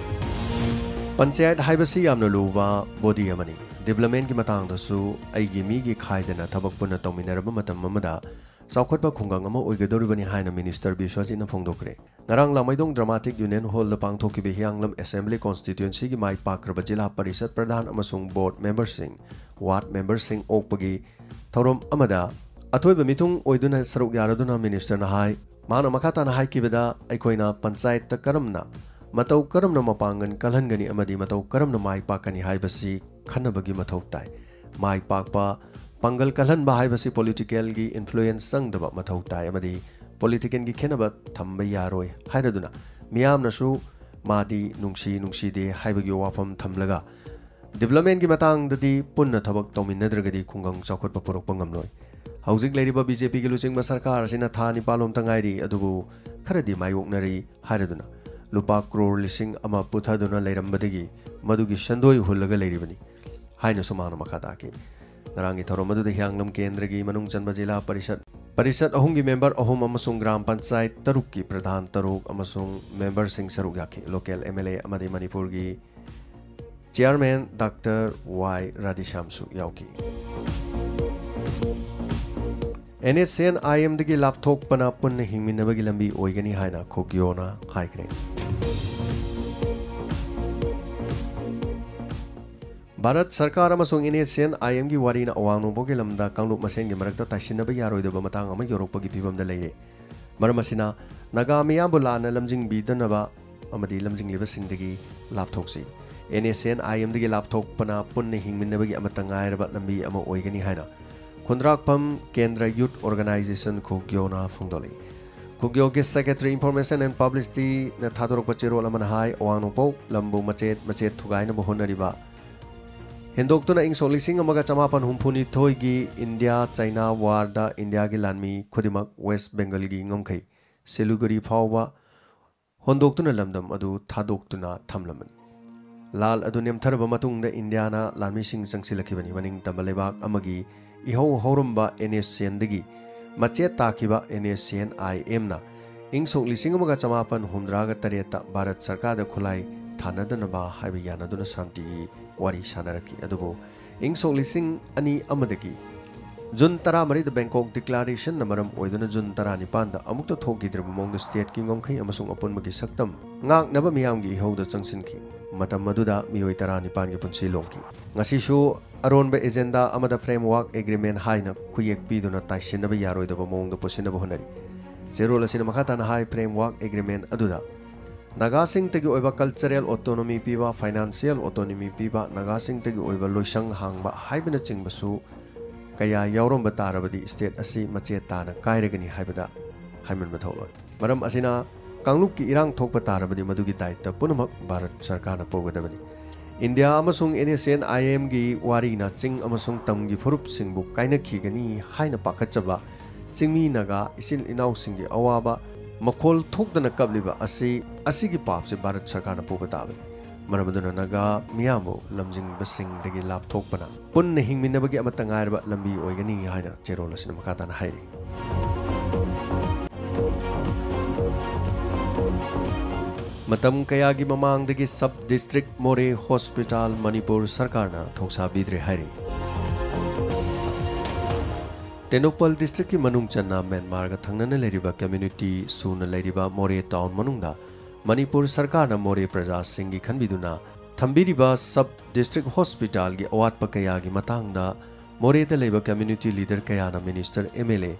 ꯄꯟꯆꯥꯌꯠ ꯍꯥꯏꯕꯁꯤ ꯌꯥꯝꯅ ꯂꯨꯕ ꯕꯣꯗꯤ ꯑꯃꯅꯤ꯫ ꯗꯤꯕ꯭ꯂꯞꯃꯦꯟꯒꯤ ꯃꯇꯥꯡꯗꯁꯨ ꯑꯩꯒꯤ ꯃꯤꯒꯤ ꯈꯥꯏꯗꯅ ꯊꯕꯛ ꯄꯨꯟꯅ ꯇꯧꯃꯤꯟꯅꯔꯕ ꯃꯇꯝ ꯑꯃꯗ ꯆꯥꯎꯈꯠꯄ ꯈꯨꯡꯒꯪ ꯑꯃ ꯑꯣꯏꯒꯗꯧꯔꯤꯕꯅꯤ ꯍꯥꯏꯅ ꯃꯤꯅꯤꯁꯇꯔ ꯕꯤꯁ꯭ꯋꯖꯤꯠꯅ ꯐꯣꯡꯗꯣꯛꯈ꯭ꯔꯦ꯫ ꯉꯔꯥꯡ ꯂꯥꯡꯃꯩꯗꯣꯡ ꯗ꯭ꯔꯃꯥꯇꯤꯛ ꯌꯨꯅꯤꯌꯟ ꯍꯣꯜꯗ ꯄꯥꯡꯊꯣꯛꯈꯤꯕ ꯍꯤꯌꯥꯡꯂꯝ ꯑꯦꯁꯦꯝꯕ꯭ꯂꯤ ꯀꯣꯟꯁꯇꯤꯇ꯭ꯋꯦꯟꯁꯤꯒꯤ ꯃꯥꯏ ꯄꯥꯛꯈ꯭ꯔꯕ ꯖꯤꯂꯥ ꯄꯔꯤꯁꯠ ꯄ꯭ꯔꯙꯥꯟ ꯑꯃꯁꯨꯡ ꯕꯣꯔꯗ ꯃꯦꯝꯕꯔꯁꯤꯡ, ꯋꯥꯔꯗ ꯃꯦꯝꯕꯔꯁꯤꯡ ꯑꯣꯛꯄꯒꯤ ꯊꯧꯔꯝ ꯑꯃꯗ ꯑꯊꯣꯏꯕ ꯃꯤꯊꯨꯡ ꯑꯣꯏꯗꯨꯅ ꯁꯔꯨꯛ ꯌꯥꯔꯗꯨꯅ ꯃꯤꯅꯤꯁꯇꯔꯅ ꯍꯥꯏ, ꯃꯍꯥꯛꯅ ꯃꯈꯥ ꯇꯥꯅ ꯍꯥꯏꯈꯤꯕꯗ, ꯑꯩꯈꯣꯏꯅ ꯄꯟꯆꯥꯌꯠꯇ ꯀꯔꯝꯅ, ꯃꯇꯧ ꯀꯔꯝꯅ ꯃꯄꯥꯡꯒꯜ ꯀꯜꯍꯟꯒꯅꯤ ꯑꯃꯗꯤ ꯃꯇꯧ ꯀꯔꯝꯅ ꯃꯥꯏ ꯄꯥꯛꯀꯅꯤ ꯍꯥꯏꯕꯁꯤ ꯈꯟꯅꯕꯒꯤ ꯃꯊꯧ ꯇꯥꯏ꯫ ꯃꯥꯏ ꯄꯥꯛꯄ, ꯄꯥꯡꯒꯜ ꯀꯜꯍꯟꯕ ꯍꯥꯏꯕꯁꯤ ꯄꯣꯂꯤꯇꯤꯀꯦꯜꯒꯤ ꯏꯟꯐ꯭ꯂꯨꯌꯦꯟꯁ ꯆꯪꯗꯕ ꯃꯊꯧ ꯇꯥꯏ ꯑꯃꯗꯤ ꯄꯣꯂꯤꯇꯤꯀꯦꯜꯒꯤ ꯈꯦꯠꯅꯕ ꯊꯝꯕ ꯌꯥꯔꯣꯏ ꯍꯥꯏꯔꯗꯨꯅ ꯃꯤꯌꯥꯝꯅꯁꯨ ꯃꯥꯗꯤ ꯅꯨꯡꯁꯤ ꯅꯨꯡꯁꯤꯗꯦ ꯍꯥꯏꯕꯒꯤ ꯋꯥꯐꯝ ꯊꯝꯂꯒ ꯗꯤꯕ꯭ꯂꯞꯃꯦꯟꯒꯤ ꯃꯇꯥꯡꯗꯗꯤ ꯄꯨꯟꯅ ꯊꯕꯛ ꯇꯧꯃꯤꯟꯅꯗ꯭ꯔꯒꯗꯤ ꯈꯨꯡꯒꯪ ꯆꯥꯎꯈꯠꯄ ꯄꯨꯔꯛꯄ ꯉꯝꯂꯣꯏ꯫ ꯍꯧꯖꯤꯛ ꯂꯩꯔꯤꯕ ꯕꯤ ꯖꯦ ꯄꯤꯒꯤ ꯂꯨꯆꯤꯡꯕ ꯁꯔꯀꯥꯔ ꯑꯁꯤꯅ ꯊꯥ ꯅꯤꯄꯥꯜꯂꯣꯝꯇ ꯉꯥꯏꯔꯤ, ꯑꯗꯨꯕꯨ ꯈꯔꯗꯤ ꯃꯥꯌꯣꯛꯅꯔꯤ ꯍꯥꯏꯔꯗꯨꯅ ꯂꯨꯄꯥ ꯀ꯭ꯔꯣꯔ ꯂꯤꯁꯤꯡ ꯑꯃ ꯄꯨꯊꯗꯨꯅ ꯂꯩꯔꯝꯕꯗꯒꯤ ꯃꯗꯨꯒꯤ ꯁꯦꯟꯗꯣꯏ ꯍꯨꯜꯂꯒ ꯂꯩꯔꯤꯕꯅꯤ ꯍꯥꯏꯅꯁꯨ ꯃꯍꯥꯛꯅ ꯃꯈꯥ ꯇꯥꯈꯤ꯫ ꯉꯔꯥꯡꯒꯤ ꯊꯧꯔꯝ ꯑꯗꯨꯗ ꯍꯤꯌꯥꯡꯂꯝ ꯀꯦꯟꯗ꯭ꯔꯒꯤ ꯃꯅꯨꯡ ꯆꯟꯕ ꯖꯤꯂꯥ ꯄꯔꯤꯁꯠ, ꯄꯔꯤꯁꯠ ꯑꯍꯨꯝꯒꯤ ꯃꯦꯝꯕꯔ ꯑꯍꯨꯝ ꯑꯃꯁꯨꯡ ꯒ꯭ꯔꯥꯝ ꯄꯟꯆꯥꯌꯠ ꯇꯔꯨꯛꯀꯤ ꯄ꯭ꯔꯙꯥꯟ ꯇꯔꯨꯛ ꯑꯃꯁꯨꯡ ꯃꯦꯝꯕꯔꯁꯤꯡ ꯁꯔꯨꯛ ꯌꯥꯈꯤ꯫ ꯂꯣꯀꯦꯜ ꯑꯦꯝ ꯑꯦꯜ ꯑꯦ ꯑꯃꯗꯤ ꯃꯅꯤꯄꯨꯔꯒꯤ ꯆꯤꯌꯥꯔꯃꯦꯟ ꯗꯥꯛꯇꯔ ꯋꯥꯏ ꯔꯥꯙꯦꯁ꯭ꯌꯥꯝꯁꯨ ꯌꯥꯎꯈꯤ꯫ ꯑꯦꯟ ꯑꯦꯁ ꯑꯦꯟ ꯑꯥꯏ ꯑꯦꯝꯗꯒꯤ ꯂꯥꯞꯊꯣꯛꯄꯅ ꯄꯨꯟꯅ ꯍꯤꯡꯃꯤꯟꯅꯕꯒꯤ ꯂꯝꯕꯤ ꯑꯣꯏꯒꯅꯤ ꯍꯥꯏꯅ ꯈꯣꯒꯤꯌꯣꯅ ꯍꯥꯏꯈ꯭ꯔꯦ꯫ ꯚꯥꯔꯠ ꯁꯔꯀꯥꯔ ꯑꯃꯁꯨꯡ ꯑꯦꯟ ꯑꯦꯁ ꯑꯦꯟ ꯑꯥꯏ ꯑꯦꯝꯒꯤ ꯋꯥꯔꯤꯅ ꯑꯋꯥꯡ ꯅꯣꯡꯄꯣꯛꯀꯤ ꯂꯝꯗ ꯀꯥꯡꯂꯨꯞ ꯃꯁꯦꯟꯒꯤ ꯃꯔꯛꯇ ꯇꯥꯏꯁꯤꯟꯅꯕ ꯌꯥꯔꯣꯏꯗꯕ ꯃꯇꯥꯡ ꯑꯃ ꯌꯧꯔꯛꯄꯒꯤ ꯐꯤꯕꯝꯗ ꯂꯩꯔꯦ꯫ ꯃꯔꯝ ꯑꯁꯤꯅ ꯅꯥꯒꯥ ꯃꯤꯌꯥꯝꯕꯨ ꯂꯥꯟꯅ ꯂꯝꯖꯤꯡꯕꯤꯗꯅꯕ ꯑꯃꯗꯤ ꯂꯝꯖꯤꯡꯂꯤꯕꯁꯤꯡꯗꯒꯤ ꯂꯥꯞꯊꯣꯛꯁꯤ꯫ ꯑꯦꯟ ꯑꯦꯁ ꯑꯦꯟ ꯑꯥꯏ ꯑꯦꯝꯗꯒꯤ ꯂꯥꯞꯊꯣꯛꯄꯅ ꯄꯨꯟꯅ ꯍꯤꯡꯃꯤꯟꯅꯕꯒꯤ ꯑꯃꯠꯇ ꯉꯥꯏꯔꯕ ꯂꯝꯕꯤ ꯑꯃ ꯑꯣꯏꯒꯅꯤ ꯍꯥꯏꯅ ꯈꯨꯟꯗ꯭ꯔꯥꯛꯐꯝ ꯀꯦꯟꯗ꯭ꯔ ꯌꯨꯠ ꯑꯣꯔꯒꯅꯥꯏꯖꯦꯁꯟ ꯈꯨꯒ꯭ꯌꯣꯅ ꯐꯣꯡꯗꯣꯛꯂꯤ꯫ ꯈꯨꯒ꯭ꯌꯣꯒꯤ ꯁꯦꯀ꯭ꯔꯦꯇꯔꯤ ꯏꯟꯐꯣꯔꯃꯦꯁꯟ ꯑꯦꯟ ꯄꯕ꯭ꯂꯤꯁꯤꯇꯤꯅ ꯊꯥꯗꯣꯔꯛꯄ ꯆꯦꯔꯣꯜ ꯑꯃꯅ ꯍꯥꯏ, ꯑꯋꯥꯡ ꯅꯣꯡꯄꯣꯛ ꯂꯝꯕꯨ ꯃꯆꯦꯠ ꯃꯆꯦꯠ ꯊꯨꯒꯥꯏꯅꯕ ꯍꯣꯠꯅꯔꯤꯕ ꯍꯦꯟꯗꯣꯛꯇꯨꯅ ꯏꯪ ꯁꯣꯛ ꯂꯤꯁꯤꯡ ꯑꯃꯒ ꯆꯃꯥꯄꯟ ꯍꯨꯝꯐꯨꯅꯤꯊꯣꯏꯒꯤ ꯏꯟꯗꯤꯌꯥ ꯆꯥꯏꯅꯥ ꯋꯥꯔꯗ ꯏꯟꯗꯤꯌꯥꯒꯤ ꯂꯥꯟꯃꯤ ꯈꯨꯗꯤꯡꯃꯛ ꯋꯦꯁ ꯕꯦꯡꯒꯜꯒꯤ ꯉꯝꯈꯩ ꯁꯤꯂꯤꯒꯨꯔꯤ ꯐꯥꯎꯕ ꯍꯣꯟꯗꯣꯛꯇꯨꯅ ꯂꯝꯗꯝ ꯑꯗꯨ ꯊꯥꯗꯣꯛꯇꯨꯅ ꯊꯝꯂꯝꯕꯅꯤ꯫ ꯂꯥꯜ ꯑꯗꯨ ꯅꯦꯝꯊꯔꯕ ꯃꯇꯨꯡꯗ ꯏꯟꯗꯤꯌꯥꯅ ꯂꯥꯟꯃꯤꯁꯤꯡ ꯆꯪꯁꯤꯜꯂꯛꯈꯤꯕꯅꯤ꯫ ꯃꯅꯤꯡ ꯇꯝꯕ ꯂꯩꯕꯥꯛ ꯑꯃꯒꯤ ꯏꯍꯧ ꯍꯧꯔꯝꯕ ꯑꯦꯟ ꯑꯦꯁ ꯑꯦꯟꯗꯒꯤ ꯃꯆꯦꯠ ꯇꯥꯈꯤꯕ NSCN-IMꯅ ꯏꯪ ꯁꯣꯛ ꯂꯤꯁꯤꯡ ꯑꯃꯒ ꯆꯃꯥꯄꯟ ꯍꯨꯝꯗ꯭ꯔꯥꯒ ꯇꯔꯦꯠꯇ ꯚꯥꯔꯠ ꯁꯔꯀꯥꯔꯗ ꯈꯨꯠꯂꯥꯏ ꯊꯥꯅꯗꯅꯕ ꯍꯥꯏꯕ ꯌꯥꯅꯗꯨꯅ ꯁꯥꯟꯇꯤꯒꯤ ꯋꯥꯔꯤ ꯁꯥꯟꯅꯔꯛꯈꯤ꯫ ꯑꯗꯨꯕꯨ ꯏꯪ ꯁꯣꯛ ꯂꯤꯁꯤꯡ ꯑꯅꯤ ꯑꯃꯗꯒꯤ ꯖꯨꯟ ꯇꯔꯥꯃꯔꯤꯗ ꯕꯦꯡꯀꯣꯛ ꯗꯤꯀ꯭ꯂꯥꯔꯦꯁꯟꯅ ꯃꯔꯝ ꯑꯣꯏꯗꯨꯅ ꯖꯨꯟ ꯇꯔꯥꯅꯤꯄꯥꯟꯗ ꯑꯃꯨꯛꯇ ꯊꯣꯛꯈꯤꯗ꯭ꯔꯕ ꯃꯑꯣꯡꯗ ꯁ꯭ꯇꯦꯠꯀꯤ ꯉꯝꯈꯩ ꯑꯃꯁꯨꯡ ꯑꯄꯨꯟꯕꯒꯤ ꯁꯛꯇꯝ ꯉꯥꯛꯅꯕ ꯃꯤꯌꯥꯝꯒꯤ ꯏꯍꯧꯗ ꯆꯪꯁꯤꯟꯈꯤ꯫ ꯃꯇꯝ ꯑꯗꯨꯗ ꯃꯤꯑꯣꯏ ꯇꯔꯥꯅꯤꯄꯥꯟꯒꯤ ꯄꯨꯟꯁꯤ ꯂꯣꯝꯈꯤ꯫ ꯉꯁꯤꯁꯨ ꯑꯔꯣꯟꯕ ꯑꯦꯖꯦꯟꯗꯥ ꯑꯃꯗ ꯐ꯭ꯔꯦꯝꯋꯥꯔꯛ ꯑꯦꯒ꯭ꯔꯤꯃꯦꯟ ꯍꯥꯏꯅ ꯈꯨꯌꯦꯛ ꯄꯤꯗꯨꯅ ꯇꯥꯏꯁꯤꯟꯅꯕ ꯌꯥꯔꯣꯏꯗꯕ ꯃꯑꯣꯡꯗ ꯄꯨꯁꯤꯟꯅꯕ ꯍꯣꯠꯅꯔꯤ꯫ ꯆꯦꯔꯣꯜ ꯑꯁꯤꯅ ꯃꯈꯥ ꯇꯥꯅ ꯍꯥꯏ, ꯐ꯭ꯔꯦꯝꯋꯥꯔꯛ ꯑꯦꯒ꯭ꯔꯤꯃꯦꯟ ꯑꯗꯨꯗ ꯅꯥꯒꯥꯁꯤꯡꯇꯒꯤ ꯑꯣꯏꯕ ꯀꯜꯆꯔꯦꯜ ꯑꯣꯇꯣꯅꯣꯃꯤ ꯄꯤꯕ, ꯐꯥꯏꯅꯥꯟꯁꯤꯌꯦꯜ ꯑꯣꯇꯣꯅꯣꯃꯤ ꯄꯤꯕ, ꯅꯥꯒꯥꯁꯤꯡꯇꯒꯤ ꯑꯣꯏꯕ ꯂꯣꯏꯁꯪ ꯍꯥꯡꯕ ꯍꯥꯏꯕꯅꯆꯤꯡꯕꯁꯨ ꯀꯌꯥ ꯌꯥꯎꯔꯝꯕ ꯇꯥꯔꯕꯗꯤ ꯁ꯭ꯇꯦꯠ ꯑꯁꯤ ꯃꯆꯦꯠ ꯇꯥꯅ ꯀꯥꯏꯔꯒꯅꯤ ꯍꯥꯏꯕꯗ ꯍꯥꯏꯃꯟꯕ ꯊꯣꯛꯂꯣꯏ꯫ ꯃꯔꯝ ꯑꯁꯤꯅ ꯀꯥꯡꯂꯨꯞꯀꯤ ꯏꯔꯥꯡ ꯊꯣꯛꯄ ꯇꯥꯔꯕꯗꯤ ꯃꯗꯨꯒꯤ ꯗꯥꯏꯇ ꯄꯨꯝꯅꯃꯛ ꯚꯥꯔꯠ ꯁꯔꯀꯥꯔꯅ ꯄꯨꯒꯗꯕꯅꯤ꯫ ꯏꯟꯗꯤꯌꯥ ꯑꯃꯁꯨꯡ NSCN-IMꯒꯤ ꯋꯥꯔꯤꯅ ꯆꯤꯡ ꯑꯃꯁꯨꯡ ꯇꯝꯒꯤ ꯐꯨꯔꯨꯞꯁꯤꯡꯕꯨ ꯀꯥꯏꯅꯈꯤꯒꯅꯤ ꯍꯥꯏꯅ ꯄꯥꯈꯠꯆꯕ ꯆꯤꯡꯃꯤ ꯅꯥꯒꯥ ꯏꯆꯤꯜ ꯏꯅꯥꯎꯁꯤꯡꯒꯤ ꯑꯋꯥꯕ ꯃꯈꯣꯜ ꯊꯣꯛꯇꯅ ꯀꯞꯂꯤꯕ ꯑꯁꯤ, ꯑꯁꯤꯒꯤ ꯄꯥꯞꯁꯤ ꯚꯥꯔꯠ ꯁꯔꯀꯥꯔꯅ ꯄꯨꯕ ꯇꯥꯕꯅꯤ꯫ ꯃꯔꯝ ꯑꯗꯨꯅ ꯅꯥꯒꯥ ꯃꯤꯌꯥꯝꯕꯨ ꯂꯝꯖꯤꯡꯕꯁꯤꯡꯗꯒꯤ ꯂꯥꯞꯊꯣꯛꯄꯅ ꯄꯨꯟꯅ ꯍꯤꯡꯃꯤꯟꯅꯕꯒꯤ ꯑꯃꯠꯇ ꯉꯥꯏꯔꯕ ꯂꯝꯕꯤ ꯑꯣꯏꯒꯅꯤ ꯍꯥꯏꯅ ꯆꯦꯔꯣꯜ ꯑꯁꯤꯅ ꯃꯈꯥ ꯇꯥꯅ ꯍꯥꯏꯔꯤ꯫ ꯃꯇꯝ ꯀꯌꯥꯒꯤ ꯃꯃꯥꯡꯗꯒꯤ ꯁꯕ ꯗꯤꯁꯇ꯭ꯔꯤꯛ ꯃꯣꯔꯦ ꯍꯣꯁꯄꯤꯇꯥꯜ ꯃꯅꯤꯄꯨꯔ ꯁꯔꯀꯥꯔꯅ ꯊꯧꯁꯥꯕꯤꯗ꯭ꯔꯦ ꯍꯥꯏꯔꯤ꯫ ꯇꯦꯡꯅꯧꯄꯜ ꯗꯤꯁꯇ꯭ꯔꯤꯛꯀꯤ ꯃꯅꯨꯡ ꯆꯟꯅ ꯃ꯭ꯌꯥꯟꯃꯥꯔꯒ ꯊꯪꯅꯅ ꯂꯩꯔꯤꯕ ꯀꯝꯃ꯭ꯌꯨꯅꯤꯇꯤ ꯁꯨꯅ ꯂꯩꯔꯤꯕ ꯃꯣꯔꯦ ꯇꯥꯎꯟ ꯃꯅꯨꯡꯗ ꯃꯅꯤꯄꯨꯔ ꯁꯔꯀꯥꯔꯅ ꯃꯣꯔꯦ ꯄ꯭ꯔꯖꯥꯁꯤꯡꯒꯤ ꯈꯟꯕꯤꯗꯨꯅ ꯊꯝꯕꯤꯔꯤꯕ ꯁꯕ ꯗꯤꯁꯇ꯭ꯔꯤꯛ ꯍꯣꯁꯄꯤꯇꯥꯜꯒꯤ ꯑꯋꯥꯠꯄ ꯀꯌꯥꯒꯤ ꯃꯇꯥꯡꯗ ꯃꯣꯔꯦꯗ ꯂꯩꯕ ꯀꯝꯃ꯭ꯌꯨꯅꯤꯇꯤ ꯂꯤꯗꯔ ꯀꯌꯥꯅ ꯃꯤꯅꯤꯁꯇꯔ, MLA,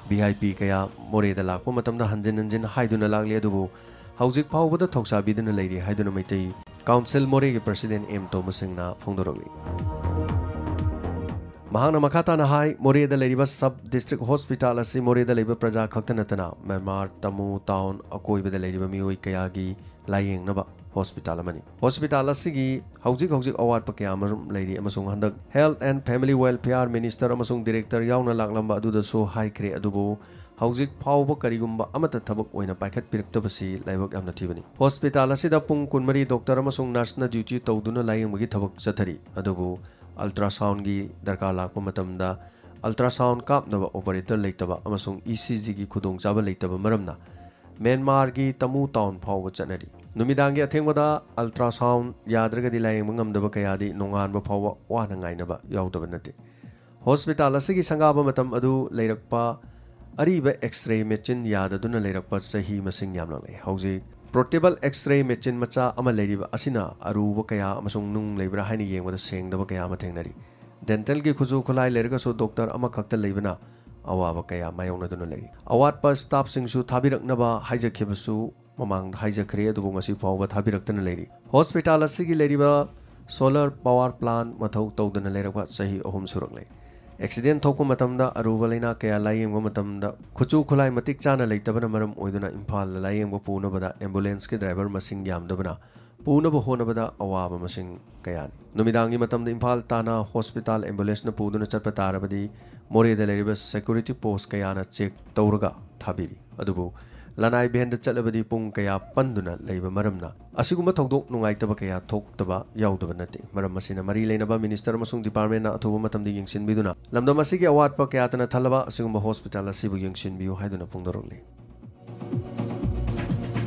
VIP ꯀꯌꯥ ꯃꯣꯔꯦꯗ ꯂꯥꯛꯄ ꯃꯇꯝꯗ ꯍꯟꯖꯤꯟ ꯍꯟꯖꯤꯟ ꯍꯥꯏꯗꯨꯅ ꯂꯥꯛꯂꯤ꯫ ꯑꯗꯨꯕꯨ ꯍꯧꯖꯤꯛ ꯐꯥꯎꯕꯗ ꯊꯧꯁꯥꯕꯤꯗꯨꯅ ꯂꯩꯔꯤ ꯍꯥꯏꯗꯨꯅ ꯃꯩꯇꯩ ꯀꯥꯎꯟꯁꯤꯜ ꯃꯣꯔꯦꯒꯤ ꯄ꯭ꯔꯁꯤꯗꯦꯟ ꯑꯦꯝ ꯇꯣꯝꯕ ꯁꯤꯡꯅ ꯐꯣꯡꯗꯣꯔꯛꯂꯤ꯫ ꯃꯍꯥꯛꯅ ꯃꯈꯥ ꯇꯥꯅ ꯍꯥꯏ, ꯃꯣꯔꯦꯗ ꯂꯩꯔꯤꯕ ꯁꯕ ꯗꯤꯁꯇ꯭ꯔꯤꯛ ꯍꯣꯁꯄꯤꯇꯥꯜ ꯑꯁꯤ ꯃꯣꯔꯦꯗ ꯂꯩꯕ ꯄ꯭ꯔꯖꯥ ꯈꯛꯇ ꯅꯠꯇꯅ ꯃ꯭ꯌꯥꯟꯃꯥꯔ, ꯇꯥꯃꯨ ꯇꯥꯎꯟ ꯑꯀꯣꯏꯕꯗ ꯂꯩꯔꯤꯕ ꯃꯤꯑꯣꯏ ꯀꯌꯥꯒꯤ ꯂꯥꯌꯦꯡꯅꯕ ꯍꯣꯁꯄꯤꯇꯥꯜ ꯑꯃꯅꯤ꯫ ꯍꯣꯁꯄꯤꯇꯥꯜ ꯑꯁꯤꯒꯤ ꯍꯧꯖꯤꯛ ꯍꯧꯖꯤꯛ ꯑꯋꯥꯠꯄ ꯀꯌꯥ ꯑꯃꯔꯣꯝ ꯂꯩꯔꯤ ꯑꯃꯁꯨꯡ ꯍꯟꯗꯛ Health and Family Welfare Minister ꯑꯃꯁꯨꯡ Director ꯌꯥꯎꯅ ꯂꯥꯛꯂꯝꯕ ꯑꯗꯨꯗꯁꯨ ꯍꯥꯏꯈ꯭ꯔꯦ, ꯑꯗꯨꯕꯨ ꯍꯧꯖꯤꯛ ꯐꯥꯎꯕ ꯀꯔꯤꯒꯨꯝꯕ ꯑꯃꯠꯇ ꯊꯕꯛ ꯑꯣꯏꯅ ꯄꯥꯏꯈꯠꯄꯤꯔꯛꯇꯕꯁꯤ ꯂꯥꯏꯕꯛ ꯌꯥꯝꯅ ꯊꯤꯕꯅꯤ꯫ ꯍꯣꯁꯄꯤꯇꯥꯜ ꯑꯁꯤꯗ ꯄꯨꯡ ꯀꯨꯟꯃꯔꯤ ꯗꯣꯛꯇꯔ ꯑꯃꯁꯨꯡ ꯅꯔꯁꯅ ꯗ꯭ꯌꯨꯇꯤ ꯇꯧꯗꯨꯅ ꯂꯥꯌꯦꯡꯕꯒꯤ ꯊꯕꯛ ꯆꯠꯊꯔꯤ, ꯑꯗꯨꯕꯨ ꯑꯜꯇ꯭ꯔꯥꯁꯥꯎꯟꯒꯤ ꯗꯔꯀꯥꯔ ꯂꯥꯛꯄ ꯃꯇꯝꯗ ꯑꯜꯇ꯭ꯔꯥꯁꯥꯎꯟ ꯀꯥꯞꯅꯕ ꯑꯣꯄꯔꯦꯇꯔ ꯂꯩꯇꯕ ꯑꯃꯁꯨꯡ ꯏ ꯁꯤ ꯖꯤꯒꯤ ꯈꯨꯗꯣꯡꯆꯥꯕ ꯂꯩꯇꯕ ꯃꯔꯝꯅ ꯃ꯭ꯌꯥꯟꯃꯥꯔꯒꯤ ꯇꯃꯨ ꯇꯥꯎꯟ ꯐꯥꯎꯕ ꯆꯠꯅꯔꯤ꯫ ꯅꯨꯃꯤꯗꯥꯡꯒꯤ ꯑꯊꯦꯡꯕꯗ ꯑꯜꯇ꯭ꯔꯥꯁꯥꯎꯟ ꯌꯥꯗ꯭ꯔꯒꯗꯤ ꯂꯥꯌꯦꯡꯕ ꯉꯝꯗꯕ ꯀꯌꯥꯗꯤ ꯅꯣꯡꯉꯥꯟꯕ ꯐꯥꯎꯕ ꯋꯥꯅ ꯉꯥꯏꯅꯕ ꯌꯥꯎꯗꯕ ꯅꯠꯇꯦ꯫ ꯍꯣꯁꯄꯤꯇꯥꯜ ꯑꯁꯤꯒꯤ ꯁꯪꯒꯥꯕ ꯃꯇꯝ ꯑꯗꯨ ꯂꯩꯔꯛꯄ ꯑꯔꯤꯕ ꯑꯦꯛꯁ-ꯔꯦ ꯃꯦꯆꯤꯟ ꯌꯥꯗꯗꯨꯅ ꯂꯩꯔꯛꯄ ꯆꯍꯤ ꯃꯁꯤꯡ ꯌꯥꯝꯂꯛꯂꯦ꯫ ꯍꯧꯖꯤꯛ ꯄꯣꯔꯇꯦꯕꯜ ꯑꯦꯛꯁ-ꯔꯦ ꯃꯦꯆꯤꯟ ꯃꯆꯥ ꯑꯃ ꯂꯩꯔꯤꯕ ꯑꯁꯤꯅ ꯑꯔꯨꯕ ꯀꯌꯥ ꯑꯃꯁꯨꯡ ꯅꯨꯡ ꯂꯩꯕ꯭ꯔꯥ ꯍꯥꯏꯅ ꯌꯦꯡꯕꯗ ꯁꯦꯡꯗꯕ ꯀꯌꯥ ꯑꯃ ꯊꯦꯡꯅꯔꯤ꯫ ꯗꯦꯟꯇꯦꯜꯒꯤ ꯈꯨꯠꯁꯨ ꯈꯨꯠꯂꯥꯏ ꯂꯩꯔꯒꯁꯨ ꯗꯣꯛꯇꯔ ꯑꯃꯈꯛꯇ ꯂꯩꯕꯅ ꯑꯋꯥꯕ ꯀꯌꯥ ꯃꯥꯌꯣꯛꯅꯗꯨꯅ ꯂꯩꯔꯤ꯫ ꯑꯋꯥꯠꯄ ꯁ꯭ꯇꯥꯐꯁꯤꯡꯁꯨ ꯊꯥꯕꯤꯔꯛꯅꯕ ꯍꯥꯏꯖꯈꯤꯕꯁꯨ ꯃꯃꯥꯡꯗ ꯍꯥꯏꯖꯈ꯭ꯔꯦ, ꯑꯗꯨꯕꯨ ꯉꯁꯤ ꯐꯥꯎꯕ ꯊꯥꯕꯤꯔꯛꯇꯅ ꯂꯩꯔꯤ꯫ ꯍꯣꯁꯄꯤꯇꯥꯜ ꯑꯁꯤꯒꯤ ꯂꯩꯔꯤꯕ ꯁꯣꯂꯔ ꯄꯥꯋꯔ ꯄ꯭ꯂꯥꯟ ꯃꯊꯧ ꯇꯧꯗꯅ ꯂꯩꯔꯛꯄ ꯆꯍꯤ ꯑꯍꯨꯝ ꯁꯨꯔꯛꯂꯦ꯫ ꯑꯦꯛꯁꯤꯗꯦꯟ ꯊꯣꯛꯄ ꯃꯇꯝꯗ, ꯑꯔꯨꯕ ꯂꯩꯅꯥ ꯀꯌꯥ ꯂꯥꯌꯦꯡꯕ ꯃꯇꯝꯗ ꯈꯨꯠꯁꯨ ꯈꯨꯠꯂꯥꯏ ꯃꯇꯤꯛ ꯆꯥꯅ ꯂꯩꯇꯕꯅ ꯃꯔꯝ ꯑꯣꯏꯗꯨꯅ ꯏꯝꯐꯥꯜꯗ ꯂꯥꯌꯦꯡꯕ ꯄꯨꯅꯕꯗ ꯑꯦꯝꯕꯨꯂꯦꯟꯁꯀꯤ ꯗ꯭ꯔꯥꯏꯚꯔ ꯃꯁꯤꯡ ꯌꯥꯝꯗꯕꯅ ꯄꯨꯅꯕ ꯍꯣꯠꯅꯕꯗ ꯑꯋꯥꯕ ꯃꯁꯤꯡ ꯀꯌꯥꯅꯤ꯫ ꯅꯨꯃꯤꯗꯥꯡꯒꯤ ꯃꯇꯝꯗ ꯏꯝꯐꯥꯜ ꯇꯥꯟꯅ ꯍꯣꯁꯄꯤꯇꯥꯜ ꯑꯦꯝꯕꯨꯂꯦꯟꯁꯅ ꯄꯨꯗꯨꯅ ꯆꯠꯄ ꯇꯥꯔꯕꯗꯤ ꯃꯣꯔꯦꯗ ꯂꯩꯔꯤꯕ ꯁꯦꯀ꯭ꯌꯨꯔꯤꯇꯤ ꯄꯣꯁ ꯀꯌꯥꯅ ꯆꯦꯛ ꯇꯧꯔꯒ ꯊꯥꯕꯤꯔꯤ꯫ ꯑꯗꯨꯕꯨ ꯂꯅꯥꯏ ꯚꯦꯟꯗ ꯆꯠꯂꯕꯗꯤ ꯄꯨꯡ ꯀꯌꯥ ꯄꯟꯗꯨꯅ ꯂꯩꯕ ꯃꯔꯝꯅ ꯑꯁꯤꯒꯨꯝꯕ ꯊꯧꯗꯣꯛ ꯅꯨꯡꯉꯥꯏꯇꯕ ꯀꯌꯥ ꯊꯣꯛꯇꯕ ꯌꯥꯎꯗꯕ ꯅꯠꯇꯦ꯫ ꯃꯔꯝ ꯑꯁꯤꯅ ꯃꯔꯤ ꯂꯩꯅꯕ ꯃꯤꯅꯤꯁꯇꯔ ꯑꯃꯁꯨꯡ ꯗꯤꯄꯥꯔꯠꯃꯦꯟꯅ ꯑꯊꯨꯕ ꯃꯇꯝꯗ ꯌꯦꯡꯁꯤꯟꯕꯤꯗꯨꯅ ꯂꯝꯗꯝ ꯑꯁꯤꯒꯤ ꯑꯋꯥꯠꯄ ꯀꯌꯥꯇꯅ ꯊꯜꯂꯕ ꯑꯁꯤꯒꯨꯝꯕ ꯍꯣꯁꯄꯤꯇꯥꯜ ꯑꯁꯤꯕꯨ ꯌꯦꯡꯁꯤꯟꯕꯤꯌꯨ ꯍꯥꯏꯗꯨꯅ ꯐꯣꯡꯗꯣꯔꯛꯂꯤ꯫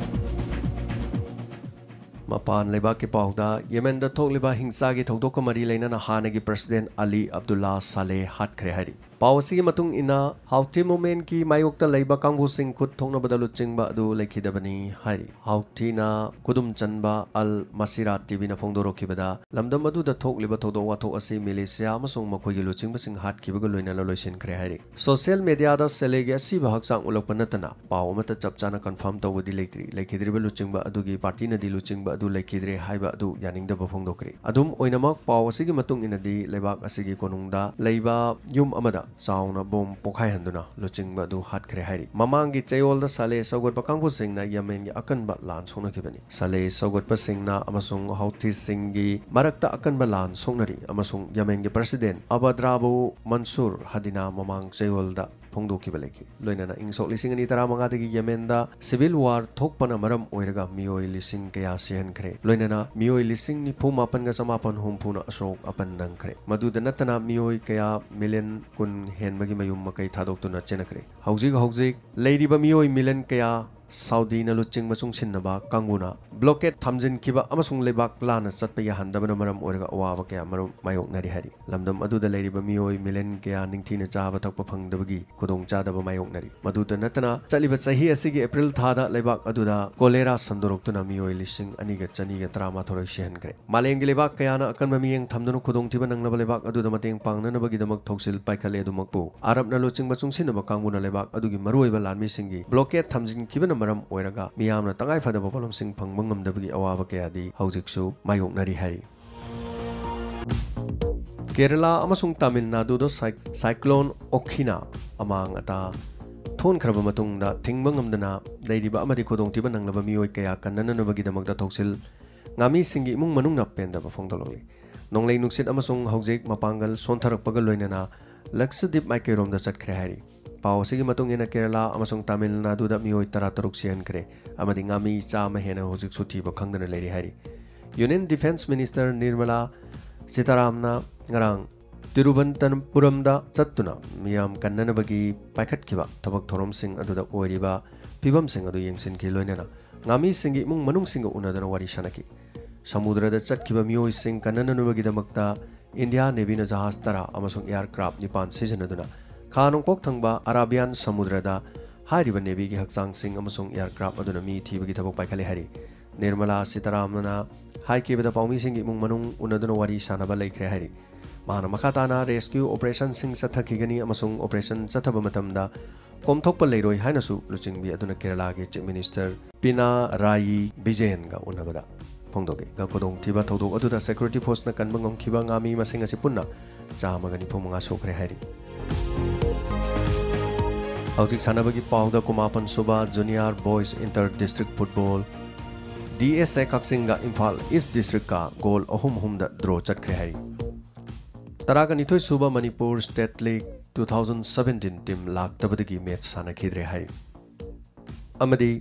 ꯃꯄꯥꯟ ꯂꯩꯕꯥꯛꯀꯤ ꯄꯥꯎꯗ, ꯌꯦꯃꯦꯟꯗ ꯊꯣꯛꯂꯤꯕ ꯍꯤꯡꯁꯥꯒꯤ ꯊꯧꯗꯣꯛꯀ ꯃꯔꯤ ꯂꯩꯅꯅ ꯍꯥꯟꯅꯒꯤ ꯄ꯭ꯔꯁꯤꯗꯦꯟ ꯑꯂꯤ ꯑꯕꯗꯨꯜꯂꯥ ꯁꯥꯂꯦ ꯍꯥꯠꯈ꯭ꯔꯦ ꯍꯥꯏꯔꯤ꯫ ꯄꯥꯎ ꯑꯁꯤꯒꯤ ꯃꯇꯨꯡ ꯏꯟꯅ, ꯍꯥꯎꯊꯤ ꯃꯨꯚꯃꯦꯟꯠꯀꯤ ꯃꯥꯌꯣꯛꯇ ꯂꯩꯕ ꯀꯥꯡꯕꯨꯁꯤꯡ ꯈꯨꯠ ꯊꯣꯛꯅꯕꯗ ꯂꯨꯆꯤꯡꯕ ꯑꯗꯨ ꯂꯩꯈꯤꯗꯕꯅꯤ ꯍꯥꯏꯔꯤ꯫ ꯍꯥꯎꯊꯤꯅ ꯈꯨꯗꯨꯝ ꯆꯟꯕ ꯑꯜ ꯃꯁꯤꯔꯥ ꯇꯤꯚꯤꯅ ꯐꯣꯡꯗꯣꯔꯛꯈꯤꯕꯗ, ꯂꯝꯗꯝ ꯑꯗꯨꯗ ꯊꯣꯛꯂꯤꯕ ꯊꯧꯗꯣꯛ ꯋꯥꯊꯣꯛ ꯑꯁꯤ ꯃꯤꯂꯤꯁꯤꯌꯥ ꯑꯃꯁꯨꯡ ꯃꯈꯣꯏꯒꯤ ꯂꯨꯆꯤꯡꯕꯁꯤꯡ ꯍꯥꯠꯈꯤꯕꯒ ꯂꯣꯏꯅꯅ ꯂꯣꯏꯁꯤꯟꯈ꯭ꯔꯦ ꯍꯥꯏꯔꯤ꯫ ꯁꯣꯁꯤꯌꯦꯜ ꯃꯦꯗꯤꯌꯥꯗ ꯁꯦꯂꯦꯒꯤ ꯑꯁꯤꯕ ꯍꯛꯆꯥꯡ ꯎꯠꯂꯛꯄ ꯅꯠꯇꯅ ꯄꯥꯎ ꯑꯃꯠꯇ ꯆꯞ ꯆꯥꯅ ꯀꯟꯐꯥꯔꯝ ꯇꯧꯕꯗꯤ ꯂꯩꯇ꯭ꯔꯤ꯫ ꯂꯩꯈꯤꯗ꯭ꯔꯤꯕ ꯂꯨꯆꯤꯡꯕ ꯑꯗꯨꯒꯤ ꯄꯥꯔꯇꯤꯅꯗꯤ ꯂꯨꯆꯤꯡꯕ ꯑꯗꯨ ꯂꯩꯈꯤꯗ꯭ꯔꯦ ꯍꯥꯏꯕ ꯑꯗꯨ ꯌꯥꯅꯤꯡꯗꯕ ꯐꯣꯡꯗꯣꯛꯈ꯭ꯔꯤ꯫ ꯑꯗꯨꯝ ꯑꯣꯏꯅꯃꯛ, ꯄꯥꯎ ꯑꯁꯤꯒꯤ ꯃꯇꯨꯡ ꯏꯟꯅꯗꯤ, ꯂꯩꯕꯥꯛ ꯑꯁꯤꯒꯤ ꯀꯣꯅꯨꯡꯗ ꯂꯩꯕ ꯌꯨꯝ ꯑꯃꯗ ꯆꯥꯎꯅ ꯕꯣꯝ ꯄꯣꯈꯥꯏꯍꯟꯗꯨꯅ ꯂꯨꯆꯤꯡꯕ ꯑꯗꯨ ꯍꯥꯠꯈ꯭ꯔꯦ ꯍꯥꯏꯔꯤ꯫ ꯃꯃꯥꯡꯒꯤ ꯆꯌꯣꯜꯗ ꯁꯥꯂꯦ ꯁꯧꯒꯠꯄ ꯀꯥꯡꯕꯨꯁꯤꯡꯅ ꯌꯦꯃꯦꯟꯒꯤ ꯑꯀꯟꯕ ꯂꯥꯟ ꯁꯣꯛꯅꯈꯤꯕꯅꯤ꯫ ꯁꯥꯂꯦ ꯁꯧꯒꯠꯄꯁꯤꯡꯅ ꯑꯃꯁꯨꯡ ꯍꯥꯎꯊꯤꯁꯤꯡꯒꯤ ꯃꯔꯛꯇ ꯑꯀꯟꯕ ꯂꯥꯟ ꯁꯣꯛꯅꯔꯤ, ꯑꯃꯁꯨꯡ ꯌꯦꯃꯦꯟꯒꯤ ꯄ꯭ꯔꯁꯤꯗꯦꯟ ꯑꯕꯗ꯭ꯔꯥꯕꯨ ꯃꯟꯁꯨꯔ ꯍꯗꯤꯅ ꯃꯃꯥꯡ ꯆꯌꯣꯜꯗ ꯐꯣꯡꯗꯣꯛꯈꯤꯕ ꯂꯩꯈꯤ꯫ ꯂꯣꯏꯅꯅ ꯏꯪ ꯁꯣꯛ ꯂꯤꯁꯤꯡ ꯑꯅꯤ ꯇꯔꯥꯃꯉꯥꯗꯒꯤ ꯌꯦꯃꯦꯟꯗ civil war ꯊꯣꯛꯄꯅ ꯃꯔꯝ ꯑꯣꯏꯔꯒ ꯃꯤꯑꯣꯏ ꯂꯤꯁꯤꯡ ꯀꯌꯥ ꯁꯤꯍꯟꯈ꯭ꯔꯦ꯫ ꯂꯣꯏꯅꯅ ꯃꯤꯑꯣꯏ ꯂꯤꯁꯤꯡ ꯅꯤꯐꯨ ꯃꯥꯄꯟꯒ ꯆꯃꯥꯄꯟ ꯍꯨꯝꯐꯨꯅ ꯑꯁꯣꯛ ꯑꯄꯟ ꯅꯪꯈ꯭ꯔꯦ꯫ ꯃꯗꯨꯗ ꯅꯠꯇꯅ ꯃꯤꯑꯣꯏ ꯀꯌꯥ ꯃꯤꯂꯤꯌꯟ ꯀꯨꯟ ꯍꯦꯟꯕꯒꯤ ꯃꯌꯨꯝ ꯃꯀꯩ ꯊꯥꯗꯣꯛꯇꯨꯅ ꯆꯦꯟꯅꯈ꯭ꯔꯦ꯫ ꯍꯧꯖꯤꯛ ꯍꯧꯖꯤꯛ ꯂꯩꯔꯤꯕ ꯃꯤꯑꯣꯏ ꯃꯤꯂꯤꯌꯟ ꯀꯌꯥ ꯁꯥꯎꯗꯤꯅ ꯂꯨꯆꯤꯡꯕ ꯆꯨꯡꯁꯤꯟꯅꯕ ꯀꯥꯡꯕꯨꯅ blockade ꯊꯝꯖꯤꯟꯈꯤꯕ ꯑꯃꯁꯨꯡ ꯂꯩꯕꯥꯛ ꯂꯥꯟꯅ ꯆꯠꯄ ꯌꯥꯍꯟꯗꯕꯅ ꯃꯔꯝ ꯑꯣꯏꯔꯒ ꯑꯋꯥꯕ ꯀꯌꯥ ꯃꯔꯨꯝ ꯃꯥꯌꯣꯛꯅꯔꯤ ꯍꯥꯏꯔꯤ꯫ ꯂꯝꯗꯝ ꯑꯗꯨꯗ ꯂꯩꯔꯤꯕ ꯃꯤꯑꯣꯏ ꯃꯤꯂꯤꯌꯟ ꯀꯌꯥ ꯅꯤꯡꯊꯤꯅ ꯆꯥꯕ ꯊꯛꯄ ꯐꯪꯗꯕꯒꯤ ꯈꯨꯗꯣꯡꯆꯥꯗꯕ ꯃꯥꯌꯣꯛꯅꯔꯤ꯫ ꯃꯗꯨꯇ ꯅꯠꯇꯅ, ꯆꯠꯂꯤꯕ ꯆꯍꯤ ꯑꯁꯤꯒꯤ ꯑꯦꯄ꯭ꯔꯤꯜ ꯊꯥꯗ ꯂꯩꯕꯥꯛ ꯑꯗꯨꯗ cholera ꯁꯟꯗꯣꯔꯛꯇꯨꯅ ꯃꯤꯑꯣꯏ ꯂꯤꯁꯤꯡ ꯑꯅꯤꯒ ꯆꯅꯤꯒ ꯇꯔꯥꯃꯥꯊꯣꯏ ꯁꯤꯍꯟꯈ꯭ꯔꯦ꯫ ꯃꯥꯂꯦꯝꯒꯤ ꯂꯩꯕꯥꯛ ꯀꯌꯥꯅ ꯑꯀꯟꯕ ꯃꯤꯠꯌꯦꯡ ꯊꯝꯗꯨꯅ ꯈꯨꯗꯣꯡꯊꯤꯕ ꯅꯪꯂꯕ ꯂꯩꯕꯥꯛ ꯑꯗꯨꯗ ꯃꯇꯦꯡ ꯄꯥꯡꯅꯅꯕꯒꯤꯗꯃꯛ ꯊꯧꯁꯤꯜ ꯄꯥꯏꯈꯠꯂꯦ꯫ ꯑꯗꯨꯃꯛꯄꯨ ꯑꯔꯕꯅ ꯂꯨꯆꯤꯡꯕ ꯆꯨꯡꯁꯤꯟꯅꯕ ꯀꯥꯡꯕꯨꯅ ꯂꯩꯕꯥꯛ ꯑꯗꯨꯒꯤ ꯃꯔꯨꯑꯣꯏꯕ ꯂꯥꯟꯃꯤꯁꯤꯡꯒꯤ blockade ꯊꯝꯖꯤꯟꯈꯤꯕꯅ ꯃꯔꯝ ꯑꯣꯏꯔꯒ ꯃꯤꯌꯥꯝꯅ ꯇꯉꯥꯏꯐꯗꯕ ꯄꯣꯠꯂꯝꯁꯤꯡ ꯐꯪꯕ ꯉꯝꯗꯕꯒꯤ ꯑꯋꯥꯕ ꯀꯌꯥꯗꯤ ꯍꯧꯖꯤꯛꯁꯨ ꯃꯥꯌꯣꯛꯅꯔꯤ ꯍꯥꯏꯔꯤ꯫ ꯀꯦꯔꯂꯥ ꯑꯃꯁꯨꯡ ꯇꯥꯃꯤꯜ ꯅꯥꯗꯨꯗ ꯁꯥꯏ-, cyclone ꯑꯣꯈꯤꯅ ꯑꯃꯥꯡ ꯑꯇꯥ ꯊꯣꯟꯈ꯭ꯔꯕ ꯃꯇꯨꯡꯗ ꯊꯤꯡꯕ ꯉꯝꯗꯅ ꯂꯩꯔꯤꯕ ꯑꯃꯗꯤ ꯈꯨꯗꯣꯡꯊꯤꯕ ꯅꯪꯂꯕ ꯃꯤꯑꯣꯏ ꯀꯌꯥ ꯀꯟꯅꯅꯕꯒꯤꯗꯃꯛꯇ ꯊꯧꯁꯤꯜ ꯉꯥꯃꯤꯁꯤꯡꯒꯤ ꯏꯃꯨꯡ ꯃꯅꯨꯡꯅ ꯄꯦꯟꯗꯕ ꯐꯣꯡꯗꯣꯛꯂꯤ꯫ ꯅꯣꯡꯂꯩ ꯅꯨꯡꯁꯤꯠ ꯑꯃꯁꯨꯡ ꯍꯧꯖꯤꯛ ꯃꯄꯥꯡꯒꯜ ꯁꯣꯟꯊꯔꯛꯄꯒ ꯂꯣꯏꯅꯅ ꯂꯛꯁꯗꯤꯞ ꯃꯥꯏꯀꯩꯔꯣꯝꯗ ꯆꯠꯈ꯭ꯔꯦ ꯍꯥꯏꯔꯤ꯫ ꯄꯥꯎ ꯑꯁꯤꯒꯤ ꯃꯇꯨꯡ ꯏꯟꯅ ꯀꯦꯔꯂꯥ ꯑꯃꯁꯨꯡ ꯇꯥꯃꯤꯜ ꯅꯥꯗꯨꯗ ꯃꯤꯑꯣꯏ ꯇꯔꯥꯇꯔꯨꯛ ꯁꯤꯍꯟꯈ꯭ꯔꯦ ꯑꯃꯗꯤ ꯉꯥꯃꯤ ꯆꯥꯝꯃ ꯍꯦꯟꯅ ꯍꯧꯖꯤꯛꯁꯨ ꯊꯤꯕ ꯈꯪꯗꯅ ꯂꯩꯔꯤ ꯍꯥꯏꯔꯤ꯫ Union Defence Minister ꯅꯤꯔꯃꯂꯥ ꯁꯤꯇꯥꯔꯥꯝꯅ ꯉꯔꯥꯡ ꯇꯤꯔꯨꯕꯟꯇꯄꯨꯔꯝꯗ ꯆꯠꯇꯨꯅ ꯃꯤꯌꯥꯝ ꯀꯟꯅꯅꯕꯒꯤ ꯄꯥꯏꯈꯠꯈꯤꯕ ꯊꯕꯛ ꯊꯧꯔꯝꯁꯤꯡ ꯑꯗꯨꯗ ꯑꯣꯏꯔꯤꯕ ꯐꯤꯕꯝꯁꯤꯡ ꯑꯗꯨ ꯌꯦꯡꯁꯤꯟꯈꯤ, ꯂꯣꯏꯅꯅ ꯉꯥꯃꯤꯁꯤꯡꯒꯤ ꯏꯃꯨꯡ ꯃꯅꯨꯡꯁꯤꯡꯒ ꯎꯅꯗꯨꯅ ꯋꯥꯔꯤ ꯁꯥꯅꯈꯤ꯫ ꯁꯃꯨꯗ꯭ꯔꯗ ꯆꯠꯈꯤꯕ ꯃꯤꯑꯣꯏꯁꯤꯡ ꯀꯟꯅꯅꯕꯒꯤꯗꯃꯛꯇ ꯏꯟꯗꯤꯌꯥ ꯅꯦꯚꯤꯅ ꯖꯍꯥꯖ ꯇꯔꯥ ꯑꯃꯁꯨꯡ aircraft ꯅꯤꯄꯥꯟ ꯁꯤꯖꯤꯟꯅꯗꯨꯅ ꯈꯥ ꯅꯣꯡꯄꯣꯛ ꯊꯪꯕ ꯑꯔꯥꯕꯤꯌꯥꯟ ꯁꯃꯨꯗ꯭ꯔꯗ ꯍꯥꯏꯔꯤꯕ ꯅꯦꯚꯤꯒꯤ ꯍꯛꯆꯥꯡꯁꯤꯡ ꯑꯃꯁꯨꯡ aircraft ꯑꯗꯨꯅ ꯃꯤ ꯊꯤꯕꯒꯤ ꯊꯕꯛ ꯄꯥꯏꯈꯠꯂꯦ ꯍꯥꯏꯔꯤ꯫ ꯅꯤꯔꯃꯂꯥ ꯁꯤꯇꯥꯔꯥꯃꯟꯅ ꯍꯥꯏꯈꯤꯕꯗ ꯄꯥꯎꯃꯤꯁꯤꯡꯒꯤ ꯏꯃꯨꯡ ꯃꯅꯨꯡ ꯎꯅꯗꯨꯅ ꯋꯥꯔꯤ ꯁꯥꯅꯕ ꯂꯩꯈ꯭ꯔꯦ ꯍꯥꯏꯔꯤ꯫ ꯃꯍꯥꯛꯅ ꯃꯈꯥ ꯇꯥꯅ rescue operationꯁꯤꯡ ꯆꯠꯊꯈꯤꯒꯅꯤ ꯑꯃꯁꯨꯡ operation ꯆꯠꯊꯕ ꯃꯇꯝꯗ ꯀꯣꯝꯊꯣꯛꯄ ꯂꯩꯔꯣꯏ ꯍꯥꯏꯅꯁꯨ ꯂꯨꯆꯤꯡꯕꯤ ꯑꯗꯨꯅ ꯀꯦꯔꯂꯥꯒꯤ Chief Minister ꯄꯤꯅꯥꯔꯥꯌꯤ ꯕꯤꯖꯌꯟꯒ ꯎꯅꯕꯗ ꯐꯣꯡꯗꯣꯛꯏ꯫ ꯈꯨꯗꯣꯡꯊꯤꯕ ꯊꯧꯗꯣꯛ ꯑꯗꯨꯗ security forceꯅ ꯀꯟꯕ ꯉꯝꯈꯤꯕ ꯉꯥꯃꯤ ꯃꯁꯤꯡ ꯑꯁꯤ ꯄꯨꯟꯅ ꯆꯥꯝꯃꯒ ꯅꯤꯐꯨ ꯃꯉꯥ ꯁꯨꯈ꯭ꯔꯦ ꯍꯥꯏꯔꯤ꯫ ꯍꯧꯖꯤꯛ ꯁꯥꯟꯅꯕꯒꯤ ꯄꯥꯎꯗ, ꯀꯨꯟꯃꯥꯄꯟ ꯁꯨꯕ Junior Boys Inter District Football D S A ꯀꯛꯆꯤꯡꯒ Imphal East Districtꯀ goal ꯑꯍꯨꯝ ꯑꯍꯨꯝꯗ draw ꯆꯠꯈ꯭ꯔꯦ ꯍꯥꯏꯔꯤ꯫ ꯇꯔꯥꯒ ꯅꯤꯊꯣꯏ ꯁꯨꯕ Manipur State League two thousand seventeen team ꯂꯥꯛꯇꯕꯗꯒꯤ match ꯁꯥꯟꯅꯈꯤꯗ꯭ꯔꯦ ꯍꯥꯏꯔꯤ꯫ ꯑꯃꯗꯤ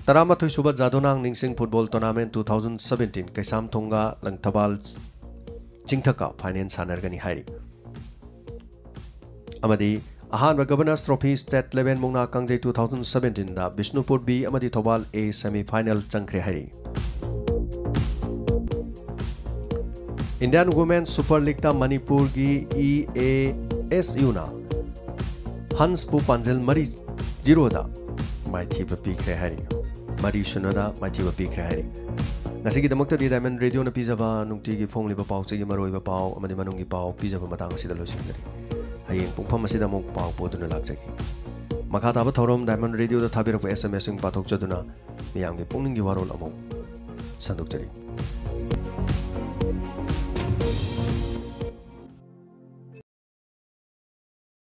ꯇꯔꯥꯃꯥꯊꯣꯏ ꯁꯨꯕ ꯖꯥꯗꯣꯅꯥꯡ ꯅꯤꯡꯁꯤꯡ football tournament two thousand seventeen ꯀꯩꯁꯥꯝꯊꯣꯡꯒ Langthabal ꯆꯤꯡꯊꯛꯀ final ꯁꯥꯟꯅꯔꯒꯅꯤ ꯍꯥꯏꯔꯤ꯫ ꯑꯃꯗꯤ ꯑꯍꯥꯟꯕ Governors Trophy State eleven ꯃꯨꯛꯅꯥ ꯀꯥꯡꯖꯩ two thousand seventeen ꯗ ꯕꯤꯁꯅꯨꯄꯨꯔ B ꯑꯃꯗꯤ ꯊꯧꯕꯥꯜ A semi final ꯆꯪꯈ꯭ꯔꯦ ꯍꯥꯏꯔꯤ꯫ Indian Women Super League ꯇ ꯃꯅꯤꯄꯨꯔꯒꯤ E A S U ꯅ ꯍꯟꯁꯄꯨ ꯄꯥꯟꯖꯤꯜ ꯃꯔꯤ zero ꯗ ꯃꯥꯏꯊꯤꯕ ꯄꯤꯈ꯭ꯔꯦ ꯍꯥꯏꯔꯤ꯫ ꯃꯔꯤ ꯁꯨꯟꯅꯗ ꯃꯥꯏꯊꯤꯕ ꯄꯤꯈ꯭ꯔꯦ ꯍꯥꯏꯔꯤ꯫ ꯉꯁꯤꯒꯤꯗꯃꯛꯇꯗꯤ Diamond Radio ꯅ ꯄꯤꯖꯕ ꯅꯨꯡꯇꯤꯒꯤ ꯐꯣꯡꯂꯤꯕ ꯄꯥꯎ ꯆꯦꯒꯤ ꯃꯔꯨꯑꯣꯏꯕ ꯄꯥꯎ ꯑꯃꯗꯤ ꯃꯅꯨꯡꯒꯤ ꯄꯥꯎ ꯄꯤꯖꯕ ꯃꯇꯥꯡ ꯑꯁꯤꯗ ꯂꯣꯏꯁꯤꯟꯖꯔꯤ꯫ ꯍꯌꯦꯡ ꯄꯨꯡꯐꯝ ꯑꯁꯤꯗ ꯑꯃꯨꯛ ꯄꯥꯎ ꯄꯨꯗꯨꯅ ꯂꯥꯛꯆꯒꯦ꯫ ꯃꯈꯥ ꯇꯥꯕ ꯊꯧꯔꯝ Diamond Radio ꯗ ꯊꯥꯕꯤꯔꯛꯄ S M S ꯁꯤꯡ ꯄꯥꯊꯣꯛꯆꯗꯨꯅ ꯃꯤꯌꯥꯝꯒꯤ ꯄꯨꯛꯅꯤꯡꯒꯤ ꯋꯥꯔꯣꯜ ꯑꯃꯨꯛ ꯁꯟꯗꯣꯛꯆꯔꯤ꯫